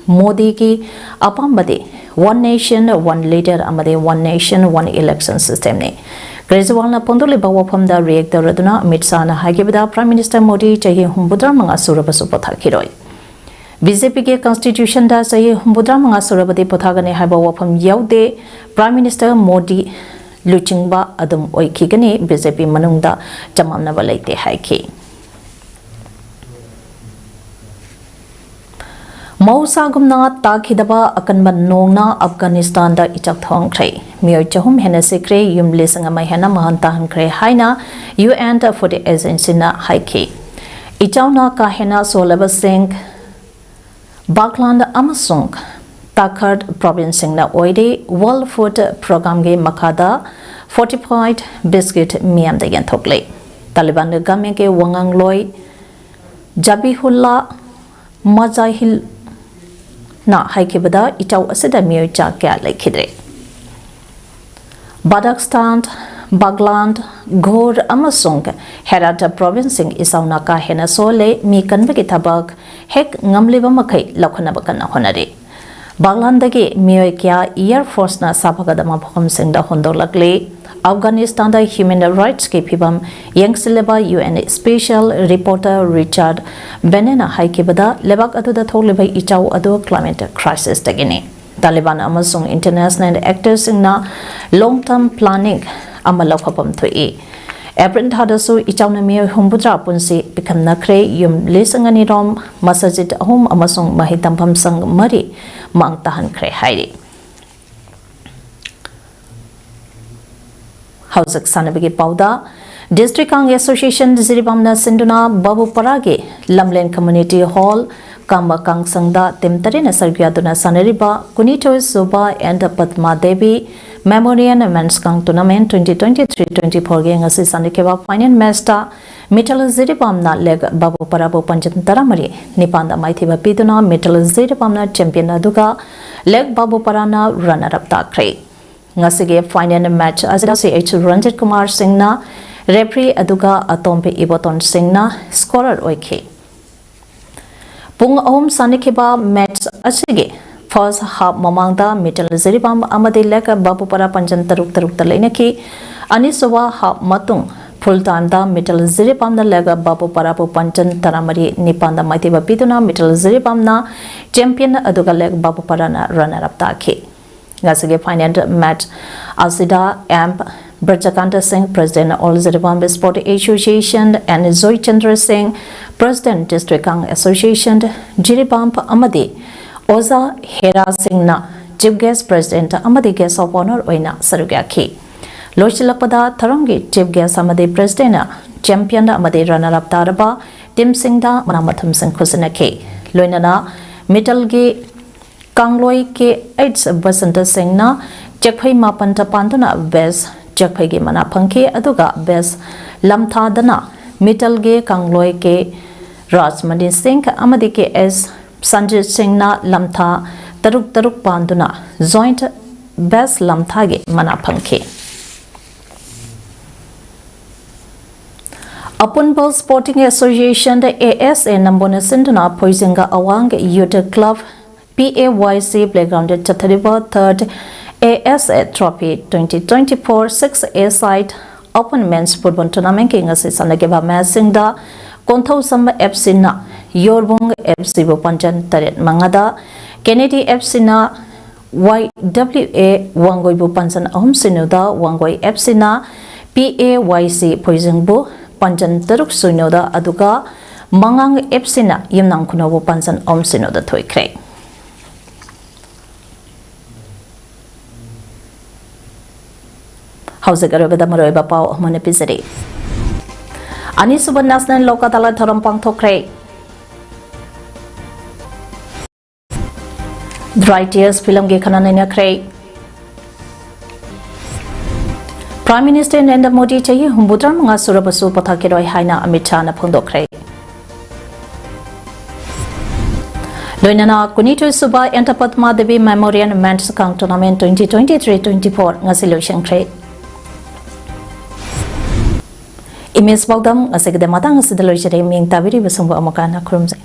ꯃꯣꯗꯤꯒꯤ ꯑꯄꯥꯝꯕꯗꯤ One Nation, One Leader ꯑꯃꯗꯤ One Nation, One Election systemꯅꯤ꯫ ꯀ꯭ꯔꯦꯖꯤꯋꯥꯜꯅ ꯐꯣꯡꯗꯣꯛꯂꯤꯕ ꯋꯥꯐꯝꯗ ꯔꯤꯌꯦꯛ ꯇꯧꯔꯗꯨꯅ ꯑꯃꯤꯠ ꯁꯥꯍꯅ ꯍꯥꯏꯈꯤꯕꯗ, ꯄ꯭ꯔꯥꯏꯝ ꯃꯤꯅꯤꯁꯇꯔ ꯃꯣꯗꯤ ꯆꯍꯤ ꯍꯨꯝꯐꯨꯇꯔꯥ ꯃꯉꯥ ꯁꯨꯔꯕꯁꯨ ꯄꯣꯊꯥꯈꯤꯔꯣꯏ꯫ ꯕꯤ ꯖꯦ ꯄꯤꯒꯤ ꯀꯟꯁꯇꯤꯇ꯭ꯌꯨꯁꯟꯗ ꯆꯍꯤ ꯍꯨꯝꯐꯨꯇꯔꯥ ꯃꯉꯥ ꯁꯨꯔꯕꯗꯤ ꯄꯣꯊꯥꯒꯅꯤ ꯍꯥꯏꯕ ꯋꯥꯐꯝ ꯌꯥꯎꯗꯦ꯫ ꯄ꯭ꯔꯥꯏꯝ ꯃꯤꯅꯤꯁꯇꯔ ꯃꯣꯗꯤ ꯂꯨꯆꯤꯡꯕ ꯑꯗꯨꯝ ꯑꯣꯏꯈꯤꯒꯅꯤ꯫ ꯕꯤ ꯖꯦ ꯄꯤ ꯃꯅꯨꯡꯗ ꯆꯃꯝꯅꯕ ꯂꯩꯇꯦ ꯍꯥꯏꯈꯤ꯫ ꯃꯍꯧꯁꯥꯒꯨꯝꯅ ꯇꯥꯈꯤꯗꯕ ꯑꯀꯟꯕ ꯅꯣꯡꯅ ꯑꯐꯒꯥꯅꯤꯁꯇꯥꯟꯗ ꯏꯆꯥꯎ ꯊꯣꯡꯈ꯭ꯔꯦ꯫ ꯃꯤꯑꯣꯏ ꯆꯍꯨꯝ ꯍꯦꯟꯅ ꯁꯤꯈ꯭ꯔꯦ, ꯌꯨꯝ ꯂꯤꯁꯤꯡ ꯑꯃ ꯍꯦꯟꯅ ꯃꯥꯡꯍꯟ ꯇꯥꯍꯟꯈ꯭ꯔꯦ ꯍꯥꯏꯅ ꯌꯨ ꯑꯦꯟ ꯐꯨꯗ ꯑꯦꯖꯦꯟꯁꯤꯅ ꯍꯥꯏꯈꯤ꯫ ꯏꯆꯥꯎꯅ ꯀꯥ ꯍꯦꯟꯅ ꯁꯣꯛꯂꯕꯁꯤꯡ ꯕꯥꯒ꯭ꯂꯥꯟ ꯑꯃꯁꯨꯡ ꯇꯥꯈꯔ ꯄ꯭ꯔꯣꯚꯤꯟꯁꯁꯤꯡꯅ ꯑꯣꯏꯔꯤ꯫ ꯋꯥꯔꯜꯗ ꯐꯨꯗ ꯄ꯭ꯔꯣꯒ꯭ꯔꯥꯝꯒꯤ ꯃꯈꯥꯗ ꯐꯣꯔꯇꯤꯐꯥꯏꯗ ꯕꯤꯁꯀꯤꯠ ꯃꯤꯌꯥꯝꯗ ꯌꯦꯟꯊꯣꯛꯂꯦ꯫ ꯇꯥꯂꯤꯕꯥꯟ ꯒꯚꯔꯟꯃꯦꯟꯠꯀꯤ ꯋꯥꯉꯥꯡꯂꯣꯏ ꯖꯕꯤꯍꯨꯜꯂꯥ ꯃꯖꯥꯍꯤꯜꯅ ꯍꯥꯏꯈꯤꯕꯗ, ꯏꯆꯥꯎ ꯑꯁꯤꯗ ꯃꯤꯑꯣꯏ ꯆꯥ ꯀꯌꯥ ꯂꯩꯈꯤꯗ꯭ꯔꯦ꯫ ꯕꯥꯗꯥꯈꯁꯇꯥꯟ, ꯕꯥꯒ꯭ꯂꯥꯟ, ꯘꯣꯔ ꯑꯃꯁꯨꯡ ꯍꯦꯔꯥꯠ ꯄ꯭ꯔꯣꯚꯤꯟꯁꯁꯤꯡ ꯏꯆꯥꯎꯅ ꯀꯥ ꯍꯦꯟꯅ ꯁꯣꯛꯍꯜꯂꯦ꯫ ꯃꯤ ꯀꯟꯕꯒꯤ ꯊꯕꯛ ꯍꯦꯛ ꯉꯝꯂꯤꯕ ꯃꯈꯩ ꯂꯧꯈꯠꯅꯕ ꯀꯟꯅ ꯍꯣꯠꯅꯔꯤ꯫ ꯕꯥꯒ꯭ꯂꯥꯟꯗꯒꯤ ꯃꯤꯑꯣꯏ ꯀꯌꯥ ꯑꯦꯌꯔ ꯐꯣꯔꯁꯅ ꯁꯥꯐꯒꯠꯄ ꯃꯐꯝꯁꯤꯡꯗ ꯍꯣꯟꯗꯣꯛꯂꯛꯂꯤ꯫ ꯑꯐꯒꯥꯅꯤꯁꯇꯥꯟꯗ ꯍ꯭ꯌꯨꯃꯦꯟ ꯔꯥꯏꯠꯁꯀꯤ ꯐꯤꯕꯝ ꯌꯦꯡꯁꯤꯜꯂꯤꯕ ꯌꯨ ꯑꯦꯟ ꯁ꯭ꯄꯦꯁꯤꯌꯦꯜ ꯔꯤꯄꯣꯔꯇꯔ ꯔꯤꯆꯥꯔꯗ ꯕꯦꯅꯦꯅ ꯍꯥꯏꯈꯤꯕꯗ, ꯂꯩꯕꯥꯛ ꯑꯗꯨꯗ ꯊꯣꯛꯂꯤꯕ ꯏꯆꯥꯎ ꯑꯗꯨ ꯀ꯭ꯂꯥꯏꯃꯦꯠ ꯀ꯭ꯔꯥꯏꯁꯤꯁꯇꯒꯤꯅꯤ꯫ ꯇꯥꯂꯤꯕꯥꯟ ꯑꯃꯁꯨꯡ ꯏꯟꯇꯔꯅꯦꯁꯅꯦꯜ ꯑꯦꯛꯇꯔꯁꯤꯡꯅ ꯂꯣꯡ ꯇꯔꯝ ꯄ꯭ꯂꯥꯅꯤꯡ ꯑꯃ ꯂꯧꯈꯠꯐꯝ ꯊꯣꯛꯏ꯫ ꯑꯦꯄ꯭ꯔꯤꯜ ꯊꯥꯗꯁꯨ ꯏꯆꯥꯎꯅ ꯃꯤꯑꯣꯏ ꯍꯨꯝꯐꯨꯇꯔꯥ ꯄꯨꯟꯁꯤ ꯄꯤꯈꯝꯅꯈ꯭ꯔꯦ, ꯌꯨꯝ ꯂꯤꯁꯤꯡ ꯑꯅꯤ ꯔꯣꯝ, ꯃꯁꯖꯤꯗ ꯑꯍꯨꯝ ꯑꯃꯁꯨꯡ ꯃꯍꯩ ꯇꯝꯐꯝ ꯁꯪ ꯃꯔꯤ ꯃꯥꯡ ꯇꯥꯍꯟꯈ꯭ꯔꯦ ꯍꯥꯏꯔꯤ꯫ ꯍꯧꯖꯤꯛ ꯁꯥꯟꯅꯕꯒꯤ ꯄꯥꯎꯗ, ꯗꯤꯁꯇ꯭ꯔꯤꯛ ꯀꯥꯡ ꯑꯦꯁꯣꯁꯤꯌꯦꯁꯟ ꯖꯤꯔꯤꯕꯥꯝꯅ ꯁꯤꯟꯗꯨꯅ ꯕꯥꯕꯨꯄꯥꯔꯥꯒꯤ ꯂꯝꯂꯦꯟ ꯀꯝꯃ꯭ꯌꯨꯅꯤꯇꯤ ꯍꯣꯜ ꯀꯥꯝꯕ ꯀꯥꯡꯁꯪꯗ ꯇꯤꯝ ꯇꯔꯦꯠꯅ ꯁꯔꯨꯛ ꯌꯥꯗꯨꯅ ꯁꯥꯟꯅꯔꯤꯕ ꯀꯨꯟꯅꯤꯊꯣꯏ ꯁꯨꯕ ꯑꯦꯟ ꯄꯗꯃꯥ ꯗꯦꯕꯤ ꯃꯦꯃꯣꯔꯤꯌꯦꯜ ꯃꯦꯟꯁ ꯀꯥꯡ tournament twenty twenty three twenty ꯐꯣꯔꯒꯤ ꯉꯁꯤ ꯁꯥꯟꯅꯈꯤꯕ ꯐꯥꯏꯅꯦꯜ ꯃꯦꯆꯇ ꯃꯤꯇꯜ ꯖꯤꯔꯤꯕꯥꯝꯅ ꯂꯦꯛ ꯕꯥꯕꯨꯄꯥꯔꯥꯕꯨ ꯄꯟꯖꯟ ꯇꯔꯥꯃꯔꯤ ꯅꯤꯄꯥꯟꯗ ꯃꯥꯏꯊꯤꯕ ꯄꯤꯗꯨꯅ ꯃꯤꯇꯜ ꯖꯤꯔꯤꯕꯥꯝꯅ ꯆꯦꯝꯄꯤꯌꯟ ꯑꯗꯨꯒ ꯂꯦꯛ ꯕꯥꯕꯨꯄꯥꯔꯥꯅ ꯔꯟꯅꯔ ꯑꯞ ꯇꯥꯈ꯭ꯔꯦ꯫ ꯉꯁꯤꯒꯤ ꯐꯥꯏꯅꯦꯜ ꯃꯦꯆ ꯑꯁꯤꯗ ꯁꯤ ꯑꯩꯆ ꯔꯟꯖꯤꯠ ꯀꯨꯃꯥꯔ ꯁꯤꯡꯅ ꯔꯦꯐ꯭ꯔꯤ ꯑꯗꯨꯒ ꯑꯇꯣꯝꯕꯤ ꯏꯕꯣꯇꯣꯟ ꯁꯤꯡꯅ ꯁ꯭ꯀꯣꯔꯔ ꯑꯣꯏꯈꯤ꯫ ꯄꯨꯡ ꯑꯍꯨꯝ ꯁꯥꯟꯅꯈꯤꯕ ꯃꯦꯆ ꯑꯁꯤꯒꯤ ꯐꯥꯔꯁ ꯍꯥꯐ ꯃꯃꯥꯡꯗ ꯃꯤꯇꯜ ꯖꯤꯔꯤꯕꯥꯝ ꯑꯃꯗꯤ ꯂꯦꯛ ꯕꯥꯕꯨꯄꯥꯔꯥ ꯄꯟꯖꯟ ꯇꯔꯨꯛ ꯇꯔꯨꯛꯇ ꯂꯩꯅꯈꯤ꯫ ꯑꯅꯤꯁꯨꯕ ꯍꯥꯐ ꯃꯇꯨꯡ ꯐꯨꯜ ꯇꯥꯏꯝꯗ ꯃꯤꯇꯜ ꯖꯤꯔꯤꯕꯥꯝꯅ ꯂꯦꯛ ꯕꯥꯕꯨꯄꯥꯔꯥꯕꯨ ꯄꯟꯖꯟ ꯇꯔꯥꯃꯔꯤ ꯅꯤꯄꯥꯟꯗ ꯃꯥꯏꯊꯤꯕ ꯄꯤꯗꯨꯅ ꯃꯤꯇꯜ ꯖꯤꯔꯤꯕꯥꯝꯅ ꯆꯦꯝꯄꯤꯌꯟ ꯑꯗꯨꯒ ꯂꯦꯛ ꯕꯥꯕꯨꯄꯥꯔꯥꯅ ꯔꯟꯅꯔ ꯑꯞ ꯇꯥꯈꯤ꯫ ꯉꯁꯤꯒꯤ ꯐꯥꯏꯅꯦꯜ ꯃꯦꯆ ꯑꯁꯤꯗ M Brajakanta Singh, President, All Jiribam Sport Association, and Joy Chandra Singh, President, District Kang Association, Jiribam, ꯑꯃꯗꯤ ꯑꯣꯖꯥ ꯍꯦꯔꯥ ꯁꯤꯡꯅ Chief Guest, President ꯑꯃꯗꯤ Guest of Honour ꯑꯣꯏꯅ ꯁꯔꯨꯛ ꯌꯥꯈꯤ꯫ ꯂꯣꯏꯁꯤꯜꯂꯛꯄꯗ ꯊꯧꯔꯝꯒꯤ Chief Guest ꯑꯃꯗꯤ President, Champion ꯑꯃꯗꯤ Runner Up ꯇꯥꯔꯕ team ꯁꯤꯡꯗ ꯃꯅꯥ ꯃꯊꯨꯝꯁꯤꯡ ꯈꯨꯠꯁꯤꯟꯅꯈꯤ꯫ ꯂꯣꯏꯅꯅ ꯃꯤꯇꯜꯒꯤ ꯀꯥꯡꯂꯣꯏ ꯀꯦ ꯑꯩꯆ ꯕꯁꯟꯇ ꯁꯤꯡꯅ ꯆꯦꯛꯐꯩ ꯃꯥꯄꯟꯇ ꯄꯥꯟꯗꯨꯅ Best ꯆꯦꯛꯐꯩꯒꯤ ꯃꯅꯥ ꯐꯪꯈꯤ, ꯑꯗꯨꯒ Best ꯂꯝꯊꯥꯗꯅ ꯃꯤꯇꯜꯒꯤ ꯀꯥꯡꯂꯣꯏ ꯀꯦ ꯔꯥꯖꯃꯅꯤ ꯁꯤꯡ ꯑꯃꯗꯤ ꯀꯦ ꯑꯦꯁ ꯁꯟꯖꯤꯠ ꯁꯤꯡꯅ ꯂꯝꯊꯥ ꯇꯔꯨꯛ ꯇꯔꯨꯛ ꯄꯥꯟꯗꯨꯅ Joint Best ꯂꯝꯊꯥꯒꯤ ꯃꯅꯥ ꯐꯪꯈꯤ꯫ ꯑꯄꯨꯟꯕ Sporting Association, A S A ꯅꯝꯕꯣꯅ ꯁꯤꯟꯗꯨꯅ ꯐꯣꯏꯖꯤꯡꯒ ꯑꯋꯥꯡ Youth Club P A Y C Playground ꯆꯠꯊꯔꯤꯕ Third A S A Trophy twenty twenty-four six A side Open Men's Football Tournamentꯀꯤ ꯉꯁꯤ ꯁꯥꯟꯅꯈꯤꯕ matchꯁꯤꯡꯗ ꯀꯣꯟꯊꯧꯖꯝ F Cꯅ ꯌꯣꯔꯕꯣꯡ F Cꯕꯨ ꯄꯥꯟꯖꯟ ꯇꯔꯦꯠ ꯃꯉꯥꯗ, Kennedy F Cꯅ Y W A ꯋꯥꯡꯒꯣꯏꯕꯨ ꯄꯥꯟꯖꯟ ꯑꯍꯨꯝ ꯁꯤꯅꯣꯗ, Wangoi F Cꯅ P A Y C ꯐꯣꯏꯖꯤꯡꯕꯨ ꯄꯥꯟꯖꯟ ꯇꯔꯨꯛ ꯁꯤꯅꯣꯗ, ꯑꯗꯨꯒ ꯃꯉꯥꯡ F Cꯅ ꯌꯨꯝꯅꯥꯝ ꯈꯨꯅꯧꯕꯨ ꯄꯥꯟꯖꯟ ꯑꯍꯨꯝ ꯁꯤꯅꯣꯗ ꯊꯣꯏꯈ꯭ꯔꯦ꯫ ꯍꯧꯖꯤꯛ ꯑꯔꯣꯏꯕꯗ ꯃꯔꯨꯑꯣꯏꯕ ꯄꯥꯎ ꯑꯃꯅ ꯄꯤꯖꯔꯤ꯫ ꯑꯅꯤꯁꯨꯕ National Lok Adalat ꯊꯧꯔꯝ ꯄꯥꯡꯊꯣꯛꯈ꯭ꯔꯦ꯫ Dry Tears ꯐꯤꯂꯝꯒꯤ ꯈꯟꯅ ꯅꯩꯅꯈ꯭ꯔꯦ꯫ Prime Minister ꯅꯔꯦꯟꯗ꯭ꯔ ꯃꯣꯗꯤ ꯆꯍꯤ ꯍꯨꯝꯐꯨꯇꯔꯥꯃꯉꯥ ꯁꯨꯔꯕꯁꯨ ꯄꯣꯊꯥꯈꯤꯔꯣꯏ ꯍꯥꯏꯅ ꯑꯃꯤꯠ ꯁꯥꯍꯅ ꯐꯣꯡꯗꯣꯛꯈ꯭ꯔꯦ꯫ ꯂꯣꯏꯅꯅ ꯀꯨꯟꯅꯤꯊꯣꯏ ꯁꯨꯕ Entapat Mahadevi Memorial Men's Kang Tournament twenty twenty-three twenty-four ꯉꯁꯤ ꯂꯣꯏꯁꯤꯟꯈ꯭ꯔꯦ꯫ Image ꯄꯥꯎꯗꯝ ꯉꯁꯤꯒꯤꯗꯤ ꯃꯇꯥꯡ ꯑꯁꯤꯗ ꯂꯣꯏꯖꯔꯦ꯫ ꯃꯤꯡ ꯇꯥꯕꯤꯔꯤꯕꯁꯤꯡꯕꯨ ꯑꯃꯨꯛ ꯍꯟꯅ ꯈꯨꯔꯨꯝꯖꯩ꯫